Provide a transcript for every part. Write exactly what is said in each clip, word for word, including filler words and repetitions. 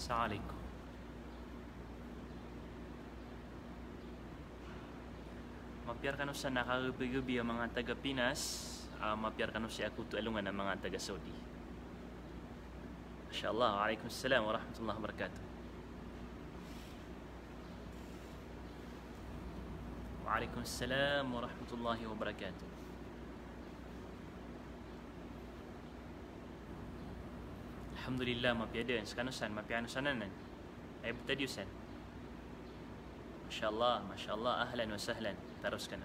Assalamu alaikum. Mapiya rkano san a kagabi-gabi a manga taga Pinas, ah, mapiya rkano san a koto alongan a manga taga Saudi. Masha Allah, wa alaikum salam wa rahmatullahi wa barakatuh. Wa alaikum salam wa rahmatullahi wa barakatuh. Alhamdulillah, mapiya dn. Skano san, mapiya ano san anan? Ay, btad iyo san. Masha Allah, masha Allah, ahlan wa sahlan. Taros kano.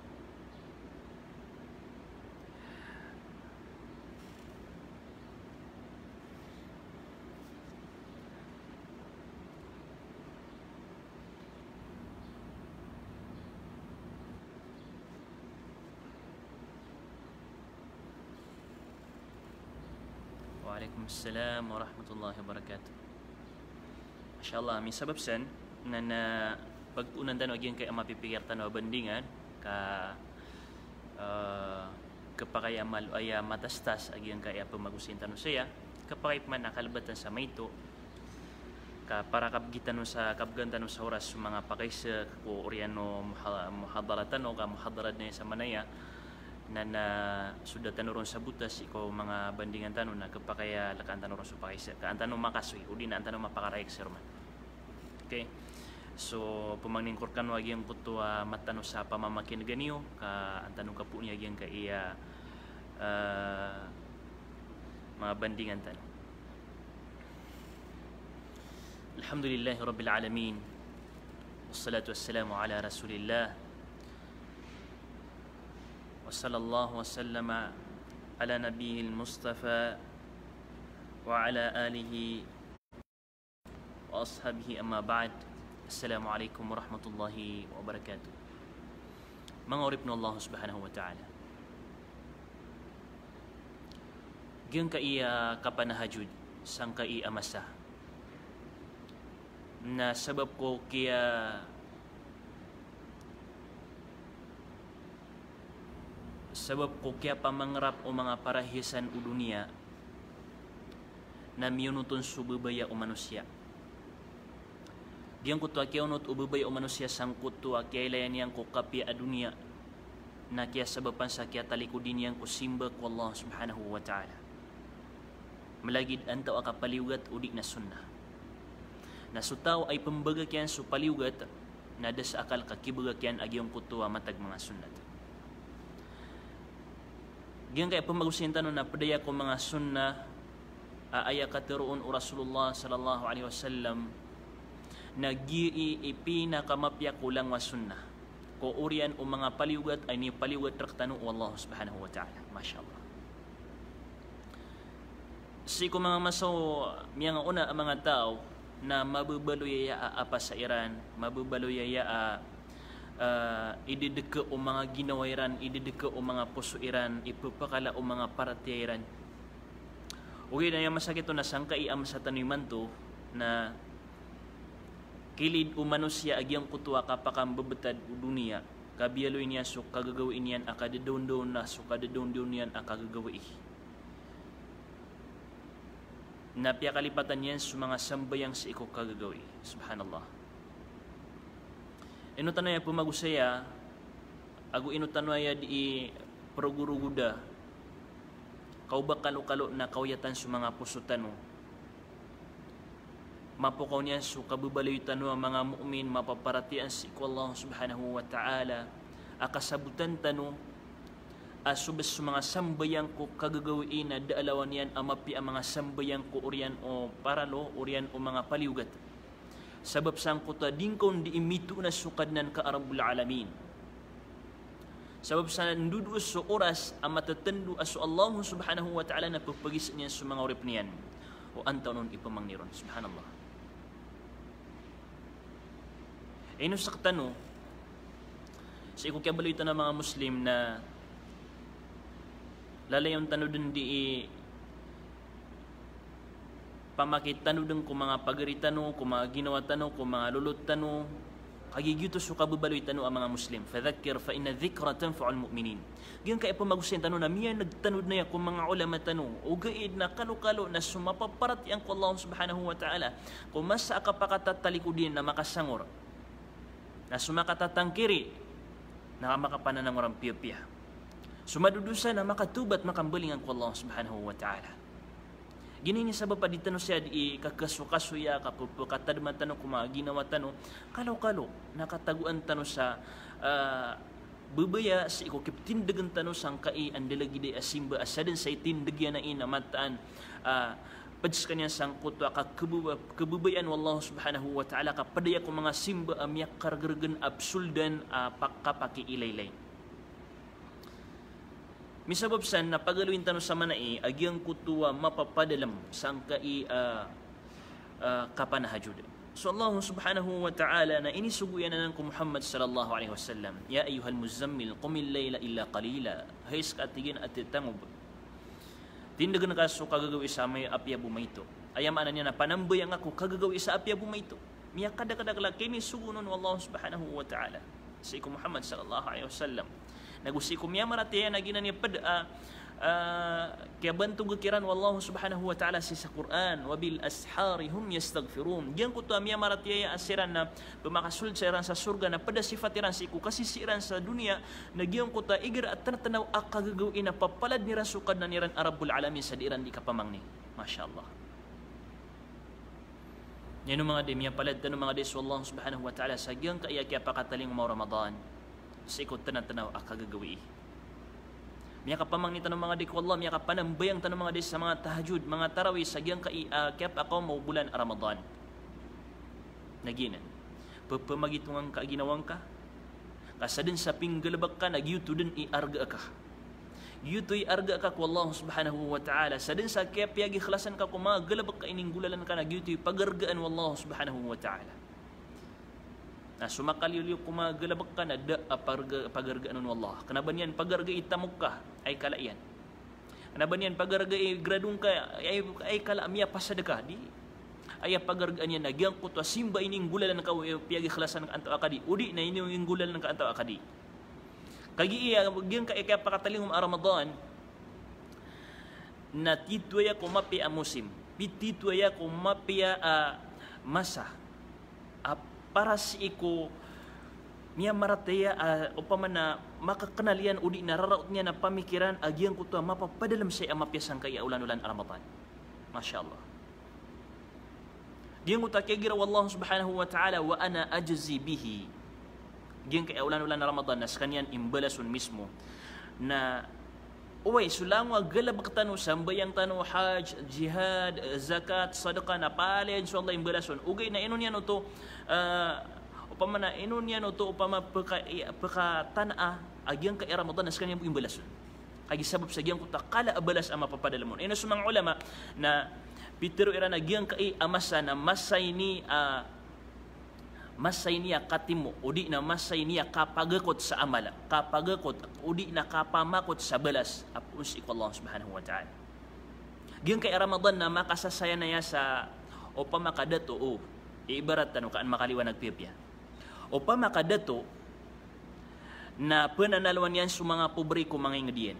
Wa alaikum salam wa rahmatullahi wa barakatuh. Masha Allah, misabap san, na, na pagtoonan tano a giyangkai a mapipikir tano a bandingan, ka, eh, khapakay a malo aya matastas a giyangkai a pamagosayn tano saya, khapakay pman a kalbatan sa maito, ka para kabgi tano sa, kabgan tano sa oras so manga pakaisa ko oriyan o muha-, muhadara tano, ka muhadara dn aya sa manaya, na, na so da tano ron sabota sii ko manga bandingan tano na khapakay a lkaan tano ron so pakaisa, ka an tano makasoy, odi na an tano mapakarayag sa roman. Okay. So, pamangnin ko rkano a giyangkoto a mataan o sa pamamakin'gan iyo, ka an tano kapoon a giyangkai a, eh, manga bandingan tano. Alhamdulillahi Rabbil Alamin. Wassalatu wassalamu ala Rasulillah. Wa sallallahu wa sallama ala nabiyil Mustafa wa ala alihi wa ashabihi, amma ba'd. Assalamu alaikum wa rahmatullahi wa barakatuh. Manga oripn o Allah subhanahu wa ta'ala. Giyangkai a kapanahajud sangkai a masa na sabap ko kiya, sabap ko kiyapamangrap o manga parahiyasan o doniya na miyonot on so babaya o manosiya. Giyangkoto a kiyaonot o babaya o manosiya sangkoto a kiyailaya niyan ko kapiya a doniya na kiyasabapan sa kiyatalikodi niyan ko simba ko Allah subhanahu wa ta'ala. Malagid antawaa ka paliyogat odi na sunnah. Na so taw a ipmbagak iyan so paliyogat na da sa akal ka kibagak iyan a giyangkoto a matag manga sunnat. Giyangkai a pamagosayn tano na pd aya ko manga sunnah a aya katharo on o Rasulullah sallallahu alaihi wasallam na giya i pinakamapiya ko langowan a sunnah ko oriyan o manga paliyogat a inipaliyogat rktano o Allah subhanahu wa ta'ala. Masha Allah. Sii ko manga masa o miyangaona a manga taw na mababaloy aya a apasa iran, mababaloy aya a, eh, idedeka o manga ginawa iran, idedeka o manga poso iran, ipepakala o manga paratiyaya iran. Ogaid na aya masa giyoto na sangkai a masa tano imanto na kilid o manosiya a giyangkoto a kapakambebetad o doniya, ka biyaloy niyan so kagagawii niyan a kadadaondaon na so kadadaondaon iyan a kagagawii. Na piyakalipatan iyan so manga sambayang sii ko kagagawii. Subhanallah. Ino tano aya pemagosaya, ago ino tano aya dii perogoragoda, ka o ba kalokalo na kaoyatan so manga poso tano. Mapokaw niyan so kababaloy tano a manga mu'min, mapaparatiyaya sii ko Allah subhanahu wa ta'ala, a kasabotan tano a so bes so manga sambayang ko kagagawii na da a lawan iyan a mapiya a manga sambayang ko oriyan o paralo, oriyan o manga paliyogat. Sabap sangkoto a di ngka on dii mitoona so Kadnan ka a Rabbul Alamin. Sabap sa ndodoos so oras a matatando a so Allah subhanahu wa ta'ala na pepagisa niyan so manga oripn iyan. O antaa on ipemangni ron, subhanallah. Ino sektano, sii ko kiyabaloy tano a manga Muslim na lalayon tano den dii pamakit tano den ko manga pagari tano, ko manga ginawa tano, ko manga lolot tano, Kagiya giyoto so kababaloy tano a manga Muslim. Fadhakkir fa inna dhikra tanfa'ul mu'minin. Giyangkai a pamagosayn tano na miyaneg tano dn aya ko manga ulama tano. Ogaid na kalokalo na so mapaparatiyaya ko Allah subhanahu wa ta'ala ko masa a kapakatatalikod iyan na makasangor. Na so makatatangkiri na makapananangoran piyapiya. So madodosa na makatawbat, makambalingan ko Allah subhanahu wa ta'ala. Giyanan i sabap a di tano siya di kakasokasoya, kapepekatadma tano ko manga ginawa tano. Kalokalo na katagoan tano sa, ah, babaya sii ko kiptindegen tano sangkai a ndalagid a simba a sadn sa itindeg iyan ai na mataan, ah, ped skaniyan sangkoto a kakebeba-, kebebayaan o Allah subhanahu wa ta'ala, ka ped aya ko manga simba a miyakargeregen a psoldan a pakapakiilaylay. Misabap san na pagaloyin tano sa manai a giyangkoto a mapapadalem sangkai a, a, kapanahajud. So Allah subhanahu wa ta'ala na inisogo iyan anan ko Muhammad sallallahu alaihi wasallam, "Ya ayyuhal muzzammil, qumil layla illa qalila." Hay ska, tig iyan, a titanggob, tindegen ka so kagagawii sa may apiya bo maito. Aya maana niyan na panambayang ako kagagawii sa apiya bo maito. Miyakadakadakl a kinisogo on o Allah subhanahu wa ta'ala sii ko Muhammad sallallahu alaihi wasallam. Nago sii ko miyamaratiyaya na giyanan i ped a, ah, kiyabantog kiran o Allah subhanahu wa ta'ala sii sa Qur'an, "Wa bil ashari hum yastaghfirun." Giyangkoto a miyamaratiyaya a siran na pemakasold sa iran sa sorga na ped a sifat iran sii ko kasisii iran sa doniya, na giyangkoto a igira a tnatnaw a kagagawii na papalad iran so Kadnan iran a Rabbul Alamin sa di iran di kapamangni. Masha Allah. Ino manga di, miyapalad tano manga di so Allah subhanahu wa ta'ala sa giyangkai a kiyapakatalingoma o Ramadan sii ko tnatnaw a kagagawii. Miyakapamangni tano manga di ko Allah, miyakapanambayang tano manga di sa manga tahajud, manga tarawih sa giyangkai a kiyapakaoma o bolan a Ramadan. Na giyanan, pepamagitongan ka a ginawa ngka, ka sadn sa pinggalebek ka na giyoto dn i arga ka. Giyoto i arga ka ko Allah subhanahu wa ta'ala. Sadn sa kiyapiyagikhlasan ka ko manga galebek a ininggolalan ka na giyoto i pagargaan o Allah subhanahu wa ta'ala. Na so makaliyoliyo ko manga galebek ka na da a pagarga-, pagargaan on o Allah. Kna ba niyan pagargai tamok ka, ay kala iyan. Kna ba niyan pagargai grado ngka, ay, ay kala a miyapasadka, di. Aya pagargaan iyan na giyangkoto a simba ininggolalan ka, o piyagikhlasan ka antaa ka di, o di na ininggolalan ka antaa ka di. Kagiya giyangkai a kiyapakatalingoma a Ramadan na titho aya ko mapiya a mosim, pi-, titho aya ko mapiya a masa a para sii ko miyamaratiyaya a opama na makaknal iyan o di na raraot niyan a pamikiran a giyangkoto a mapapadalem saya a mapiya sangkai a olan-olan a Ramadan. Masha Allah. Giyangkoto a kiyagira o Allah subhanahu wa ta'ala, "Wa ana ajzi bihi." Giyangkai a olan-olan a Ramadan na skaniyan i mbalason mismo. Na oway, so langon a galebek tano, sambayang tano, hajj, jihad, zakat, sadaqah, na palaya, insha Allah, i mbalason. Ogaid na ino niyan oto, ah, opama na ino niyan oto, opama peka-, i-, pekatanaa a giyangkai a Ramadan na skaniyan bo i mbalason. Kagiya sabap sa giyangkoto a kala a balas a mapapadalem on. Ino so manga ulama na pitero iran a giyangkai a masa na masa ini a, masa ini a katimo, o di na masa ini a kapagakot sa amal, kapagakot, o di na kapamakot sa balas a poon sii ko Allah subhanahu wa ta'ala. Giyangkai a Ramadan na makasasaya na aya sa opama ka dato, o, iibarat tano ka an makaliwanag piyapiya. Opama ka dato na penanalowan iyan so manga pobre ko manga inged iyan,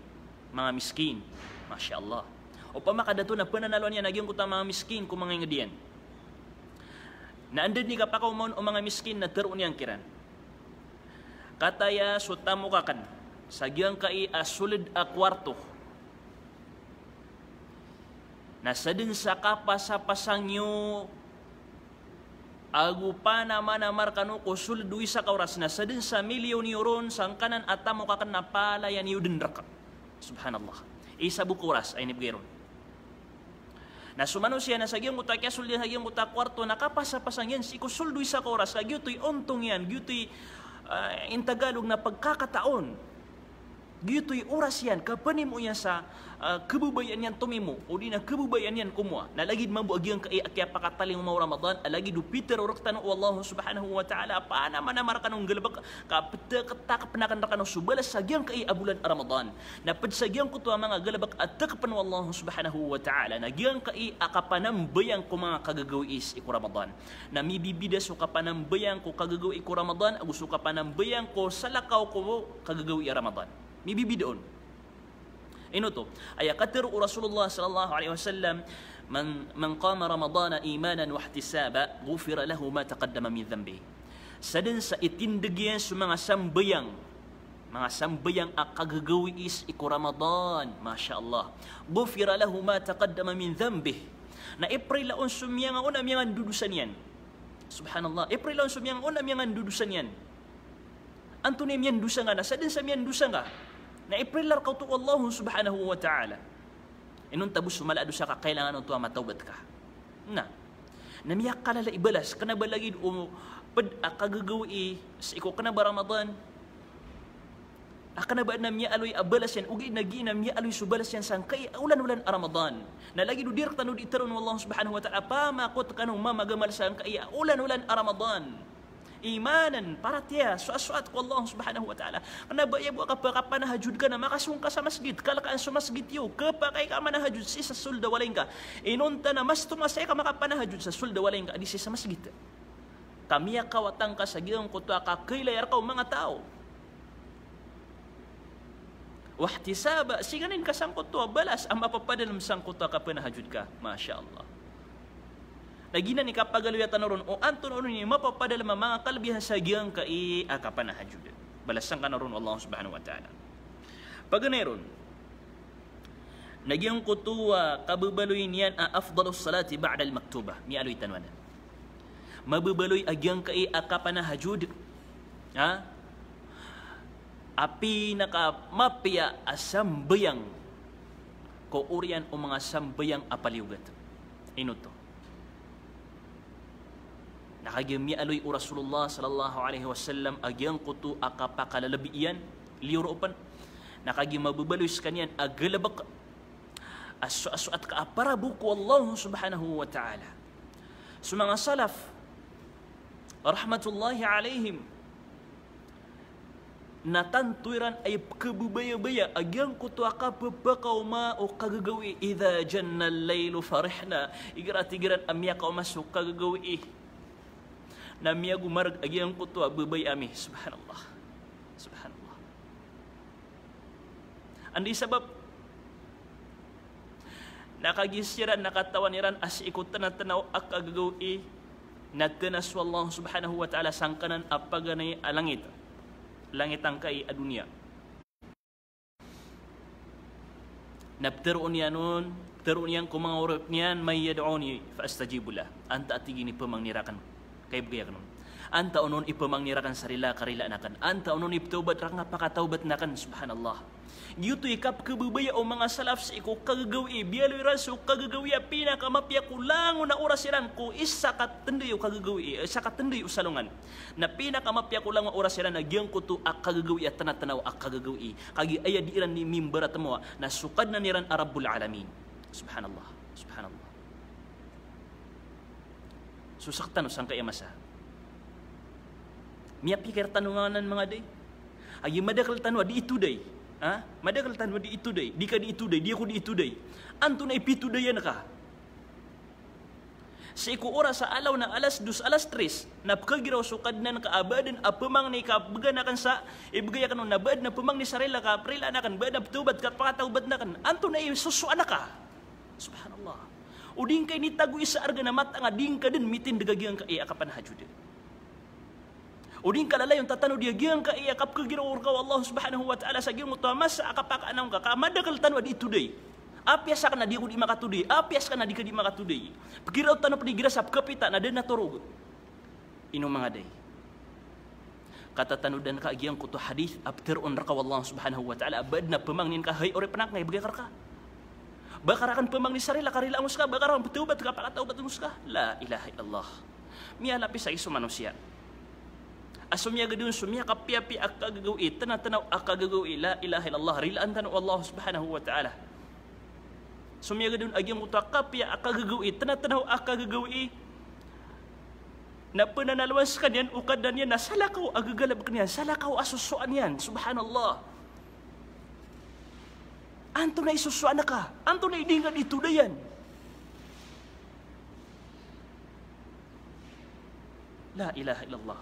manga miskin. Masha Allah. Opama ka dato na penanalowan iyan a giyangkoto a manga miskin ko manga inged iyan. Na anda dn i kapakaoma on o manga miskin na teroon iyan kiran. Kataya so tamok aken sa giyangkai a soled a kowarto. Na sadn sa kapasapasang iyo ago panamanamar kano ko soled o isa ka oras, na sadn sa miliyon iyo ron sangkanan a tamok aken na palaya niyo dn reka. Subhanallah. Isa bo ka oras a inibgay ron. Na so manosiya na sa giyangkoto a kiyasoled iyan sa giyangkoto a kowarto na kapasapasang iyan sii ko soled o isa ka oras, ka giyoto i ontong iyan, giyoto i, ah, in Tagalog na pagkakataon. Giyoto i oras iyan, kapanimo iyan sa, ah, kababayaan iyan tomimo, odi na kababayaan iyan komowa. Na lagid mambo a giyangkai a kiyapakatalingoma o Ramadan, a lagid o pitharo rektano o Allah Subhanahu wa Ta'ala, panamanama rekano nggalebek, ka petek-, tekepn aken rekano so balas sa giyangkai a bolan a Ramadan. Na ped sa giyangkoto a manga galebek a tekepn o Allah Subhanahu wa Ta'ala, na giyangkai a kapanambayang ko manga kagagawii sii ko Ramadan. Na mibibida so kapanambayang ko kagagawii ko Ramadan, ago so kapanambayang ko salakaw ko kagagawii a Ramadan. Mibibida on. Ino oto, aya katharo o Rasulullah sallallahu alaihi wasallam, "Man, man qama Ramadana imanan wahtisaban, ghufira lahu ma taqaddama min dhanbih." Sadn sa itindeg iyan so manga sambayang, manga sambayang a kagagawii sii ko Ramadan, masha Allah. "Ghufira lahu ma taqaddama min dhanbih." Na iprila on so miyangaona, miyangandodosa niyan. Subhanallah. Iprila on so miyangaona, miyangandodosa niyan. Antonaa i miyandosa nga? Na sadn sa miyandosa nga, na iprila reka oto o Allah Subhanahu wa Ta'ala. Inonta bo so mala a dosa ka kailangan oto a matawbat ka. Na, na miyakalala i balas, kena ba lagid o ped a kagagawii sii ko kena ba Ramadan, a kena ba adn a miyaaloy a balas iyan, ogaid na giya na miyaaloy so balas iyan sangkai a olan-olan a Ramadan. Na lagid o di rektano di tharoon o Allah Subhanahu wa Ta'ala, pamako tekano mamagamal sangkai a olan-olan a Ramadan. Imanan, paratiyaya, soat-soat ko Allah Subhanahu wa Ta'ala. Kena ba aya bo a kapa-, kapanahajud ka na makasong ka sa masgit, kalkaan so masgit iyo, kepakay ka manahajud sii sa sold a walay ngka. Inonta na mas tomas aya ka makapanahajud sa sold a walay ngka a di sii sa masgit. Ka miyakawatan ka sa giyangkoto a kakailay reka o manga taw. Wahtisaban, singanin ka sangkoto a balas a mapapadalem sangkoto a kapanahajud ka. Masha Allah. Na giyanan i kapagaloya tano ron, o antonaa on i mapapadalem a manga kalebihan sa giyangkai a kapanahajud. Balasan kano ron o Allah Subhanahu wa Ta'ala. Paganay ron, na giyangkoto a kababaloy niyan a afdalus salati ba'dal maktubah. Miyaaloy tano anan. Mababaloy a giyangkai a kapanahajud, ha? A pinakamapiya a sambayang ko oriyan o manga sambayang a paliyogat. Ino oto? Na kagiya miyaaloy o Rasulullah sallallahu alaihi wasallam a giyangkoto a kapakalalabi iyan, liyo roo pen. Na kagiya mababaloy sekaniyan a galebek a so-, a soat ka a para bo ko Allah Subhanahu wa Ta'ala. So manga salaf, rahmatullahi alaihim, na tanto iran a ipkhababayabaya a giyangkoto a kapepakaoma o kagagawii, "Idha jannal lailu farihna." Igira tig iran a miyakaoma so kagagawii, na miyagomareg a giyangkoto a babay ami. Subhanallah. Subhanallah. Anda i sabap? Na kagiya siran na katawan iran a sii ko tnatnaw a kagagawii na tna so Allah Subhanahu wa Ta'ala sangkanan a paganay a langit. Langit angkai a doniya. Na ptharoon iyan on, ptharoon iyan ko manga oripn iyan, "Man yad'uni fa astajib lah." Antaa, tig iyan, i pmangni raken ka ibgay aken on. Antaa on i pmangni raken sa rila ka rilaan aken. Antaa on i pthawbat raken ka pakatawbatn aken, subhanallah. Giyoto i kapkhababaya o manga salaf sii ko kagagawii, biyaloy iran so kagagawii a pinakamapiya ko langon a oras iran ko isa ka tnday o kagagawii, isa ka tnday o salongan. Na pinakamapiya ko langon a oras iran na giyangkoto a kagagawii a tnatnaw a kagagawii. Kagiya aya di iran di mimbaratmowa na so Kadnan iran a Rabbul Alamin. Subhanallah, subhanallah. So sktano sangkai a masa. Miyapikir tano nganan manga day. Agi madakl tano a di itoday. Ha? Madakl tano a di itoday. Di ka di itoday, di ako di itoday. Antonaa i pitodayan ka? Sii ko oras a alaw na alas dos, alas tres, na pkhagiraw so Kadnan ka a ba adn a pmangni ka bgan aken sa, ibgay aken on, na ba adn a pmangni sa rila ka rilaan aken, ba adn a pthawbat ka pakatawbatn aken. Antonaa i sosoan ka? Subhanallah. O di ngka initago i sa arga na matang a di ngka dn mitindg a giyangkai a kapanahajud. O di ngka lalayon tatanodi a giyangkai a kapkhagiraw rka o Allah Subhanahu wa Ta'ala sa giyangkoto a masa a kapakaanaw ngka, ka madakl tano a di itoday. Apiya sakn na di ako di makatoday, apiya sakn na di ka di makatoday. Pkhiraw tano pn i giras a pkhapita na da dn a torog. Ino manga day. Katatanodan ka a giyangkoto a hadith a ptharoon rka o Allah Subhanahu wa Ta'ala a ba adn a pmangnin ka, hay oripn aken, ka ibgay aken rka. Ba ka raken pmangni sa rila ka rilaan ko ska, ba ka raken pthawbat ka pakatawbatn ko ska. La ilaha illallah. Miyalapis sii so manosiya. A so miyagad on so miyakapiyapiya a kagagawii, tnatnaw a kagagawii, la ilaha illallah, rilaan tano o Allah subhanahu wa ta'ala. So miyagad on a giyangkoto a kapiya a kagagawii, tnatnaw a kagagawii, na pnanalowan skaniyan o Kadnan iyan na salakaw a gagalbkn iyan, salakaw a sosoan iyan, subhanallah. Antonaa i sosoan ka? Antonaa i di ngka di todayan? La ilaha illallah.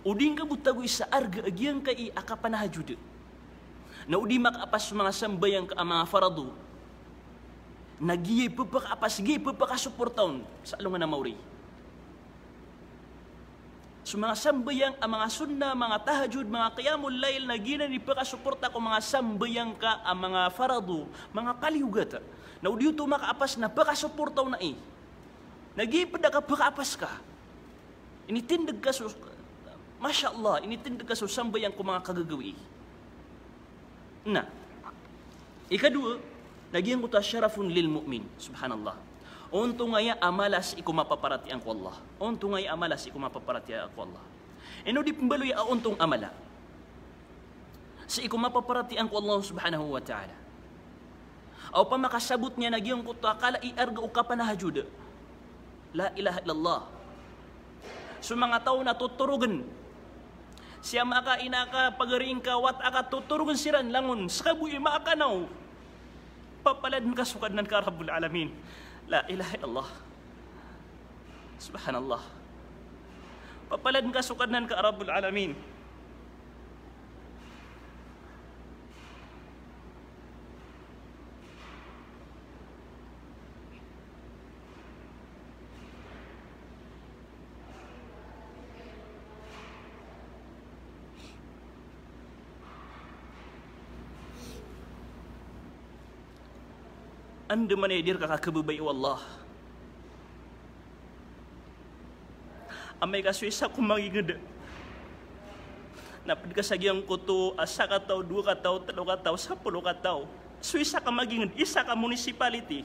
O di ngka bo tagoy sa arga a giyangkai a kapanahajud, na o di makaapas so manga sambayang ka a manga farado, na giya i ppakaapas, giya i ppakasoporta on sa alongan a maori. So manga sambayang a manga sunnah, manga tahajud, manga qiyamul layl, na giyanan i pkasoporta ko manga sambayang ka a manga farado, manga kaliyogat. Na o di oto makaapas na pkasoporta on ai. Na giya i pd a kapkaapas ka. Initindg ka so, masha Allah, initindg ka so sambayang ko manga kagagawii. Na ikadowa, na giyangkoto a sharafun lil mu'min, subhanallah. Ontong aya a mala sii ko mapaparatiyaya ko Allah. Ontong aya a mala sii ko mapaparatiyaya ko Allah. Ino di pmbaloy a ontong a mala sii ko mapaparatiyaya ko Allah subhanahu wa ta'ala? A opama ka sabot niyan a giyangkoto a kala i arga o kapanahajud. La ilaha illallah. So manga taw na totorogn. Sii a maka ina ka, pagari ngka, wata ka, totorogn siran langon. Ska bo i makanaw. Papaladn ka so Kadnan ka Rabbul Alamin. La ilaha illallah. Subhanallah. Papaladn ka so Kadnan ka Rabbul Alamin. Andamanaya i di rka kakhababaya o Allah. Amay ka so isa ko mangingd na pd ka sa giyangkoto a sakataw, dowa kataw, tlo kataw, sapolo kataw. So isa ka mangingd, isa ka municipality.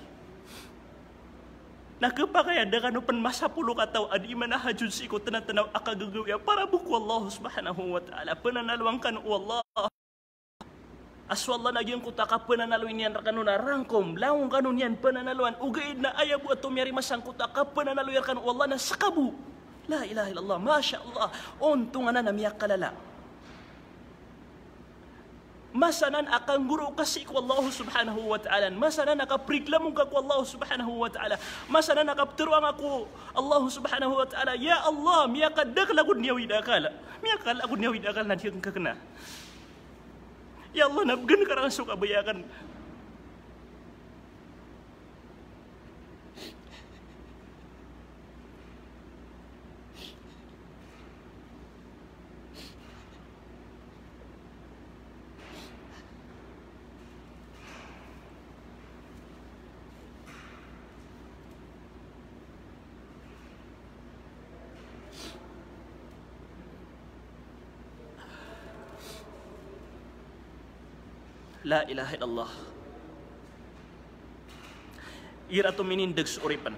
Na khapakay a da kano pn masapolo kataw a dii manahajud sii ko tnatnaw a kagagawii a parabok o Allah subhanahu wa ta'ala. Pnanalowan kano o Allah. A so Allah na giyangkoto a kapananaloy niyan rkano na rangkom, langon kano niyan pananalowan, ogaid na aya bo a tomiyarima sangkoto a kapananaloy rkano o Allah na ska bo. La ilaha illallah, masha Allah. Ontong anan a miyakalala. Masa anan a kanggoroo ka sii ko Allah subhanahu wa ta'ala. Masa anan a kapriklamo ka ko Allah subhanahu wa ta'ala. Masa anan a kaptharoa ngka ko Allah subhanahu wa ta'ala, ya Allah, miyakadakl ago dn i awid a akal. Miyakadakl ago dn i awid a akal na di akn kakna. Ya Allah, na bgan ka rakn so kabaya akn. La ilaha illallah. Igira tominindg so oripn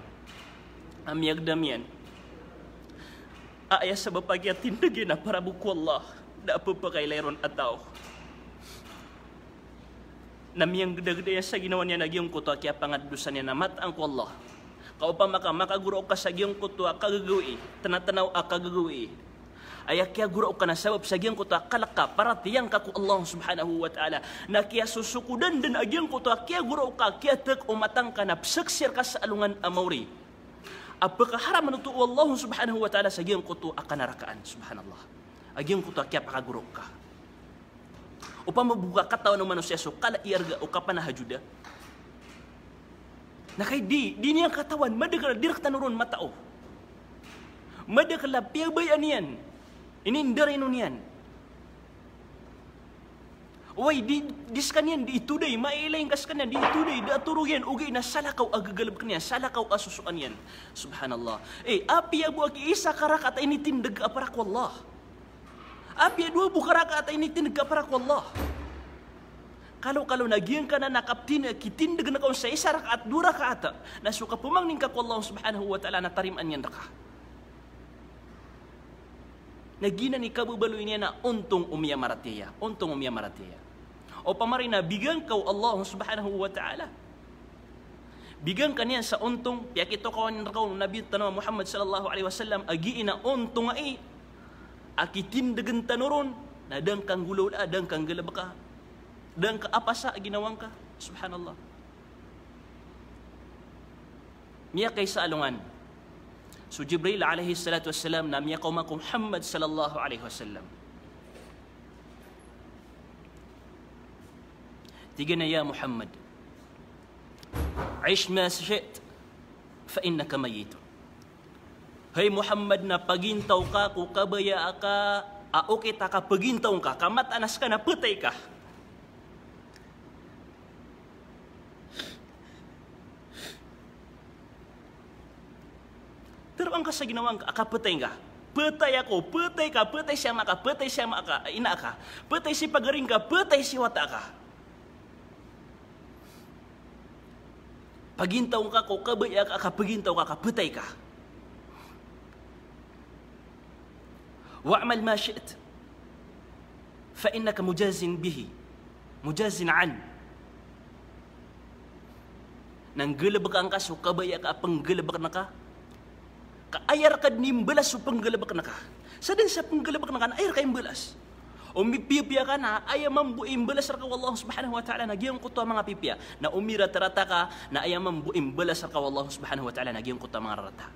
a miyagdam iyan a aya sabap a kiyatindg iyan a parabok o Allah, da a pphakailay ron a taw. Na miyanggdagda iyan sa ginawa niyan a giyangkoto a kiyapangadosa niyan a mataan ko Allah. Ka opama ka makagorok ka sa giyangkoto a kagagawii, tnatnaw a kagagawii, aya kiyagorok ka na sabap sa giyangkoto a kalk ka, paratiyaya ngka ko Allah subhanahu wa ta'ala, na kiyasosokodan dn a giyangkoto a kiyagorok ka, kiyatk o mata ngka na pzaksir ka sa alongan a maori a pkaharaman oto o Allah subhanahu wa ta'ala sa giyangkoto a kanarakaan. Subhanallah. A giyangkoto a kiyapakagorok ka. Opama bo ka katawan o manosiya so kala i arga o kapanahajoda, na kay di, di niyan katawan, madakl a di rktano ron matao. Madakl a piyabayaan iyan, inindarino niyan. Oway, di, di skaniyan di itoday, mailay ngka skaniyan di itoday, da a torog iyan, ogaid na salakaw a gagalbkn iyan, salakaw a sosoan iyan. Subhanallah. Eh, apiya bo aki isa ka rakaat a initindg ka para ko Allah. Apiya dowa bo ka rakaat a initindg ka para ko Allah. Kalokalo na giyangkanan a kaptin, kitindg ngka on sa isa rakaat, dowa rakaat, na so kapamangni ngka ko Allah subhanahu wa ta'ala na tarimaan iyan rka. Giyanan i kababaloy niyan a ontong o miyamaratiyaya, ontong o miyamaratiyaya. Opama rin na bigan ka o Allah subhanahu wa ta'ala, bigan ka niyan sa ontong, piyakitokawan rka on o Nabi tano a Muhammad sallallahu alaihi wasallam a giya na ontong ai a kitindgn tano ron, na da ngka nggolawlaa, da ngka nggalbka, da ngka apasa a ginawa ngka. Subhanallah. Miyakaisa a alongan so Jibril alayhis salatu wassalam na miyakaoma ko Muhammad sallallahu alayhi wasallam. Tig iyan a, "Ya Muhammad, ish ma shi't, fa innaka mayyitun." Hay Muhammad, na pagintaw ka ko kabaya aka a okit a kapagintaw ngka, ka mataan a ska na phatay ka. Tharoa ngka sa ginawa ngka a kaphatay ngka. Phatay ako, phatay ka, phatay si ama ka, phatay si ama ka, ina ka, phatay si pagari ngka, phatay si wata ka. Pagintaw ngka ko kabaya aka a kapagintaw ka, ka phatay ka. "Wa'mal ma shi't, fa innaka mujazin bihi, mujazin an." Na nggalbka ngka so kabaya aka a pnggalbkn ka, ka aya rka dn i mbalas so pnggalbkn ka. Sa dn sa pnggalbkn ka na aya rka i mbalas. O mipiyapiya ka na aya mambo i mbalas rka o Allah subhanahu wa ta'ala na giyangkoto a manga pipiya. Na o miratarata ka na aya mambo i mbalas rka o Allah subhanahu wa ta'ala na giyangkoto a manga rarata.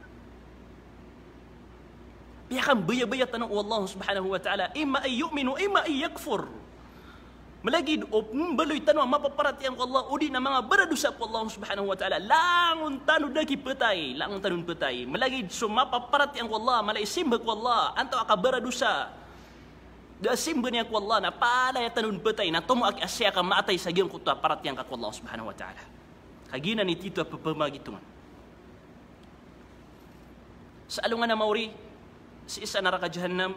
Piyakambayabaya tano o Allah subhanahu wa ta'ala, imma an yu'min wa imma an yakfur. Malagid o mbaloy tano a mapaparatiyaya ko Allah, odi na manga baradosa ko Allah subhanahu wa ta'ala, langon tano da kiphatay, langon tano phatay. Malagid so mapaparatiyaya ko Allah, mala i simba ko Allah, antaa ka baradosa, da simba niyan ko Allah, na palaya tano phatay, na tomo aki a sii ka maatay sa giyangkoto a paratiyaya ko Allah subhanahu wa ta'ala. Ka giyanan i titho a pphamagitongan. Sa alongan a maori, sii sa naraka jahannam,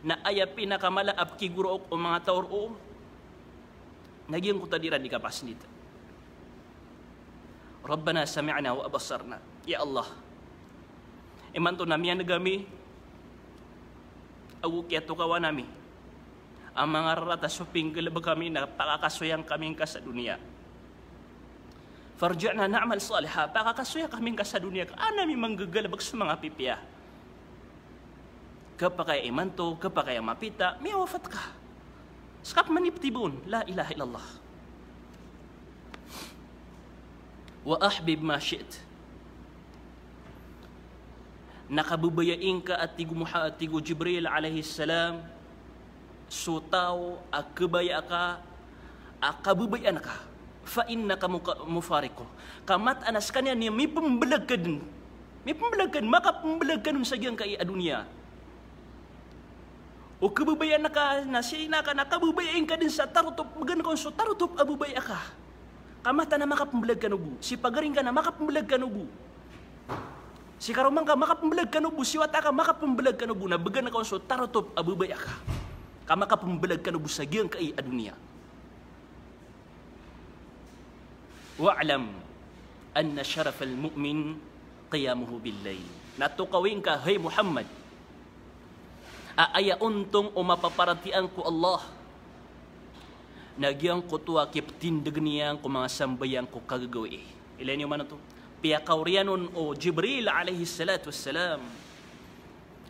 na aya pinakamala a pkigorook o manga taw roo, na giyangkoto a di iran di kapasndit. Rabbana sami'na wa absarna. Ya Allah, imanto na miyaneg ami ago kiyatokawan ami a manga rarata so pinggalebek ami na pakakasoyan kami ngka sa doniya. Farji'na na'mal saliha, pakakasoya kami ngka sa doniya ka an ami manggagalebek sa manga pipiya. Kepakay imanto, kepakay a mapita, miyawafat ka. Sekap maniptibon, la ilaha illallah. Wa ahbib ma shi't. Na kabebayai ngka a tig o Muha-, a tig o Jibril alayhis salam, so taw a kabaya ka a kabebayaan ka, fa innaka muka-, mufariquh. Ka mataan a sekaniyan i mipembelag ka den. Mipembelag ka den, makapembelag ka den sa giyangkai a doniya. O kabebayaan ka na sii na ka na kabebayai ngka den sa tarotop, began ka on so tarotop a bebaya ka. Ka mataan a makapembelag kano bo. Si pagaring ka na makapembelag kano bo. Si karoma ngka makapembelag kano bo, si wata ka makapembelag kano bo, na began ka on so tarotop a bebaya ka. Ka makapembelag kano bo sa giyangkai a doniya. Wa'lam anna sharafal mu'min qiyamuhu bil layl. Na tokawi ngka, hay Muhammad, a aya ontong o mapaparatiyaya ko Allah na giyangkoto a kiptindegen iyan ko manga sambayang ko kagagawii. Ilay niyo man oto. Piyakaoriyan on o Jibril alayhis salatu wassalam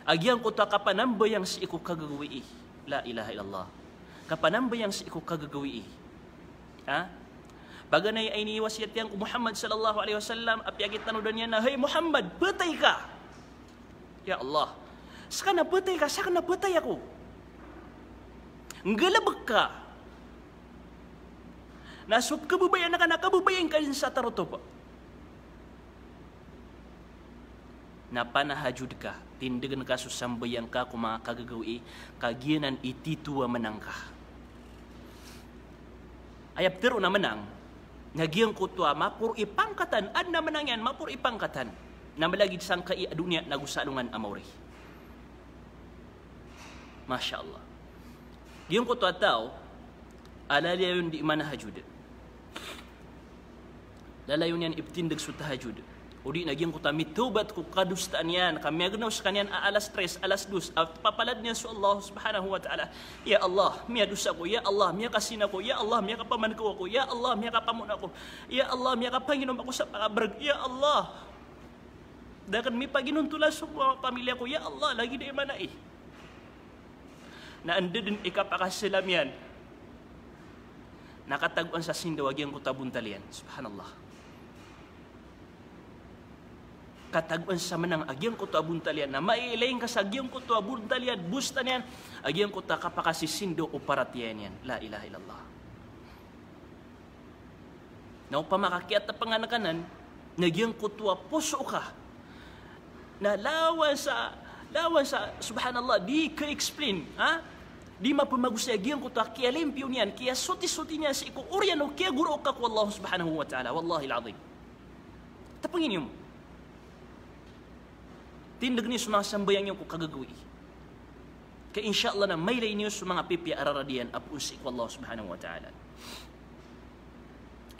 a giyangkoto a kapanambayang sii ko kagagawii. La ilaha illallah. Kapanambayang sii ko kagagawii. Ha? Paganay a iniwasiyat iyan ko Muhammad sallallahu alayhi wasallam a piyakitanodan iyan a, hay Muhammad, phatay ka. Ya Allah, seka na phatay ka, seka na phatay ako. Nggalebek ka. Na so kabebayaan ka na kabebayai ngka den sa tarotop. Na panahajud ka, tindegen ka so sambayang ka ko manga kagagawii, ka giyanan i titho a menang ka. Aya petero na menang, na giyangkoto a maporo i pangkatan, aden a menang iyan, maporo i pangkatan. Na malagid sangkai a doniya nago sa alongan a maori. Masha Allah. Giyangkoto a taw a lalayon di manahajud. Lalayon iyan iptindeg so tahajud. O di na giyangkoto a mitawbat ko kadosaan iyan, ka miyagnaw skaniyan a alas tres, alas dos, a papalad niyan so Allah subhanahu wa ta'ala. Ya Allah, miyadosa ako. Ya Allah, miyakazina ako. Ya Allah, miyakapamankaw ako. Ya Allah, miyakapamona ako. Ya Allah, miyakapanginom ako sa pakabrg. Ya Allah, da akn mipaginontolan so pamilya ko. Ya Allah, lagid a imanai. Na anda dn i kapakasalam iyan na katagoan sa sindaw a giyangkoto a bontal iyan. Subhanallah. Katagoan sa manang a giyangkoto a bontal iyan. Na mailaing ka sa giyangkoto a bontal iyan, bostan iyan, a giyangkoto a kapakasisindaw o paratiyaya niyan. La ilaha illallah. Na opama ka kiyatapangan ka nan, na giyangkoto a poso ka na lawan sa, lawan sa, subhanallah, di ka-explain, ha? Di mapamagosay a giyangkoto a kiyalimpyo niyan, kiyasotisoti niyan sii ko oriyan o kiyagorok ka ko Allah subhanahu wa ta'ala. Wallahil azim. Tapangin iyo. Tindg niyo so manga sambayang iyo ko kagagawii. Ka insha Allah na mailay niyo so manga pipiya a rarad iyan a poon sii ko Allah subhanahu wa ta'ala.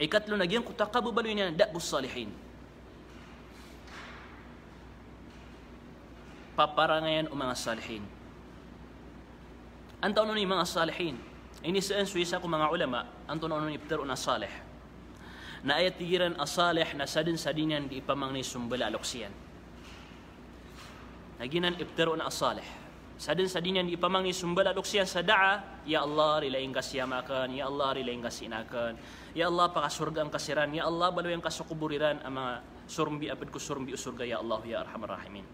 Ikatlo na giyangkoto a kababaloy niyan, da'bus salihin. Paparangayan o manga salihin. Antaa on i manga salihin? Inisaan so isa ko manga ulama, antonaa on i ptharoon a salih. Na aya tig iran a salih na sadn sa di niyan di ipamangni so mbala a loks iyan. Na giyanan i ptharoon a salih. Sadn sa di niyan di ipamangni so mbala a loks iyan sa daa, ya Allah, rilaing ka si ama akn, ya Allah, rilaing ka si ina akn, ya Allah, pakasorgaan ka siran, ya Allah, baloyan ka so kobor iran a manga sorombi a pd ko sorombi o sorga, ya Allah, ya arhamar rahimin.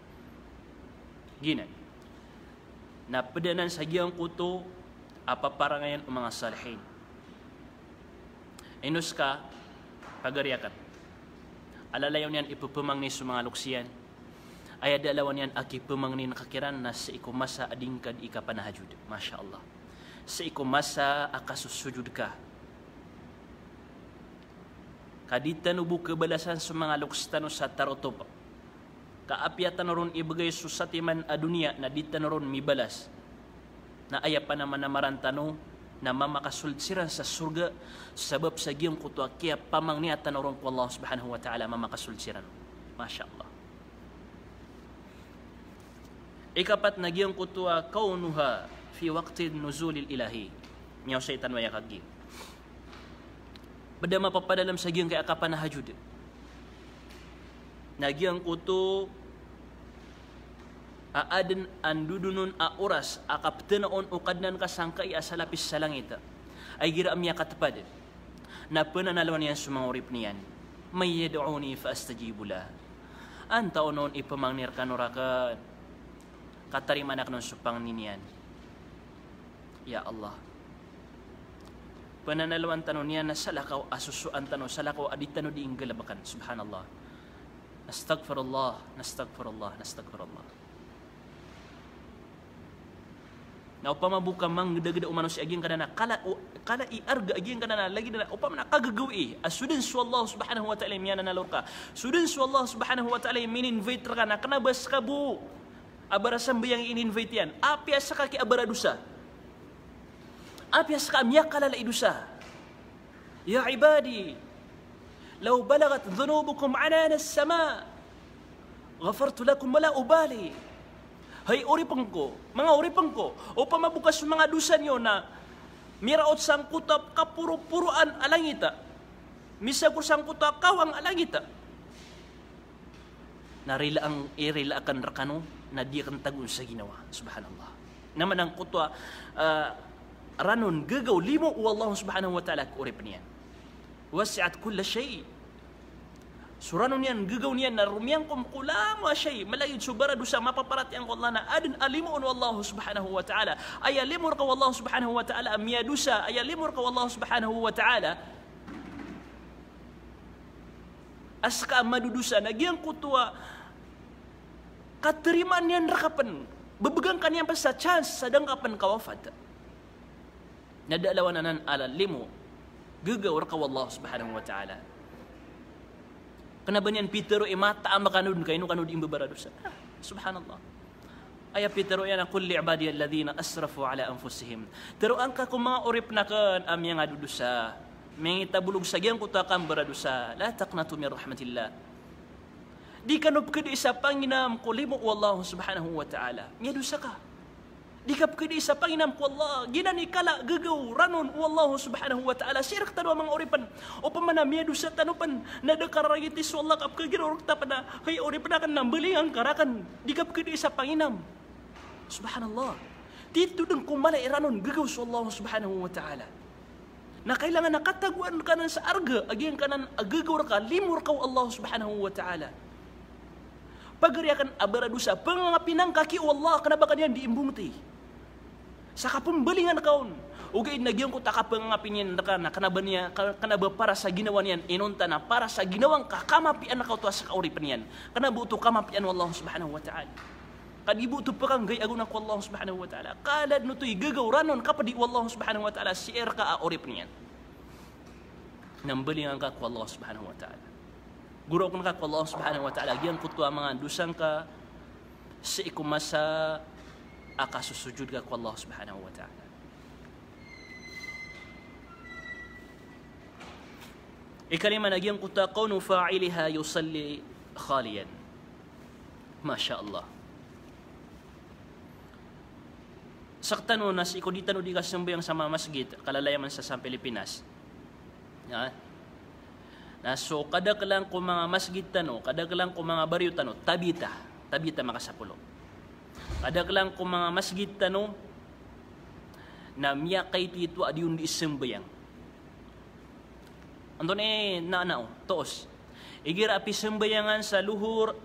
Giyanan. Na pd anan sa giyangkoto a paparangayan o manga salihin. Ino ska, pagari akn a lalayon iyan i pphamangni so manga loks iyan? Aya da a lawan iyan a kiphamangnin ka kiran na sii ko masa a di ngka di kapanahajud. Masha Allah. Sii ko masa a kasosojod ka. Ka di tano bo kabalasan so manga loks tano sa tarotop. Ka apiya tano ron ibgay so satiman a doniya na di tano ron mibalas. Na aya panamanamaran tano na mamakasold siran sa sorga, sabap sa giyangkoto a kiyapamangnia tano ron ko Allah subhanahu wa ta'ala, mamakasold siran. Masha Allah. Ikapat na giyangkoto a kaunuha fi waqti nuzulil ilahi. Miyaosay tano aya kagiya. Pd a mapapadalm sa giyangkai a kapanahajud na giyangkoto a adn a ndodonon a oras a kaptharoon o Kadnan ka sangkai a salapis sa langit a igira a miyakatpad. Na pnanalowan iyan so manga oripn iyan, "Man yad'uni fa astajiba lah." Antaa on i pamangni rkano rakn ka tarimaan akn on so pangni niyan. Ya Allah. Pnanalowan tano niyan na salakaw a sosoan tano, salakaw a di tano di inggalbkn. Subhanallah. Nastaghfirullah, nastaghfirullah, nastaghfirullah. Na opama bo ka manggdagda o manosiya a giyangkanan a kala, o, kala i arga a giyangkanan a lagid anan a opama na kagagawii a so dn so Allah subhanahu wa ta'ala i miyananalo rka. So dn so Allah subhanahu wa ta'ala i mininvite rka na kna ba ska bo a barasambayang i in-invite iyan. Apiya ska ki a baradosa. Apiya ska a miyakalala i dosa. Ya ibadi, law balaghat dhunubukum anana as-sama, ghafartu lakum wa la ubali. Hay oripn ko, manga oripn ko, opama bo ka so manga dosa niyo na miraot sangkoto a kaporoporoan a langit a, misagor sangkoto a kawang a langit a, na rila ang, irila akn rkano, na di akn tagoon sa ginawa. Subhanallah. Na manangkoto a, ah, ranon, gagaw, limo o Allah subhanahu wa ta'ala ko oripn iyan. Wasi'at kulla shay'. So ranon iyan, gagaw niyan na romiyangkom ko langowan a shay', malagid so baradosa, mapaparatiyaya ko Allah na adn a limoon o Allah subhanahu wa ta'ala. Aya limo rka o Allah subhanahu wa ta'ala a miyadosa, aya limo rka o Allah subhanahu wa ta'ala a ska a madodosa, na giyangkoto a katarima niyan rka pn, bbgan ka niyan pn sa chance sa da ngka pn kawafat. Na da a lawan anan a limo, gagaw rka o Allah subhanahu wa ta'ala. Kna ba niyan pitharo i mataam kano dn ka ino kano di mbabaradosa. Ah, subhanallah. Aya pitharo iyan a, "Qul li ibadiyalladhina asrafu ala anfusihim." Tharoa ngka ko manga oripn akn a miyangadodosa, miyangitabolog sa giyangkoto a kambaradosa, "La taqnatu min rahmatillah." Di kano pkdi sa panginam ko limo o Allah subhanahu wa ta'ala, miyadosa ka. Di ka pkdi sa panginam ko Allah, giyanan i kala a gagaw ranon o Allah subhanahu wa ta'ala. Sii rktano a manga oripen, opama na miyadosa tano pen na da kararangiti so Allah ka pkagiraw rkta pen a, hay oripen aken, na mbalingan ka raken. Di ka pkdi sa panginam. Subhanallah. Tito den ko mala i ranon gagaw so Allah subhanahu wa ta'ala. Na kailangan a katagoan ka nan sa arga a giyangkanan a gagaw rka, limo rka o Allah subhanahu wa ta'ala. Pagari aken a baradosa, pangangapin angka ki o Allah, kena ba ka niyan di imbongti. Sa kapembalingan ka on. Ogaid na giyangkoto a kapangangapin iyan rka na kena ba niyan, ka-, kena ba para sa ginawa niyan, inonta na para sa ginawa ngka kamapian ka oto a seka oripen iyan. Kena ba oto kamapian o Allah subhanahu wa ta'ala. Ka di bo oto pekanggai a gona ko Allah subhanahu wa ta'ala. Kala den oto i gagaw ranon kapedi o Allah subhanahu wa ta'ala sii rka a oripen iyan. Na mbalingan ka ko Allah subhanahu wa ta'ala. Goraoken ka ko Allah subhanahu wa ta'ala giyangkoto a manga dosa ngka sii ko masa a kasosojod ka ko Allah subhanahu wa ta'ala. Ikalima na giyangkoto a kaunu fa'iliha yusalli khaliyan. Masha Allah. Sektano na sii ko di tano di kasambayang sa manga masgit, kalalayaman sa, sa Pilipinas. Ya. Na so kadakelan ko manga masgit tano, kadakelan ko manga bariyo tano, tabita, tabita makasapolo. Kadakelan ko manga masgit tano na miyakaitoito a di on di sambayang. Antonaa i nana o, toos. Igira a pisambayangan sa lohor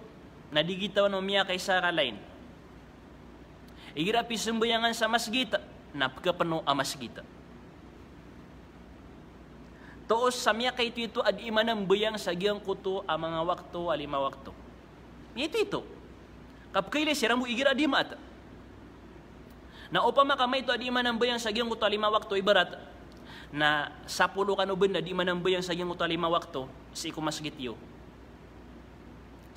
na di gitawan o miyakaisa ka lain. Igira a pisambayangan sa masgit na pekapeno a masgit. Toos sa miyakaitoito a di manambayang sa giyangkoto a manga wakto a lima wakto. Miyaitoito. Ka pekailay siran bo igira a di maat. Na opama ka maito a di manambayang sa giyangkoto a lima wakto, ibarat na sapolo kano benda di manambayang sa giyangkoto a lima wakto sii ko masgit iyo.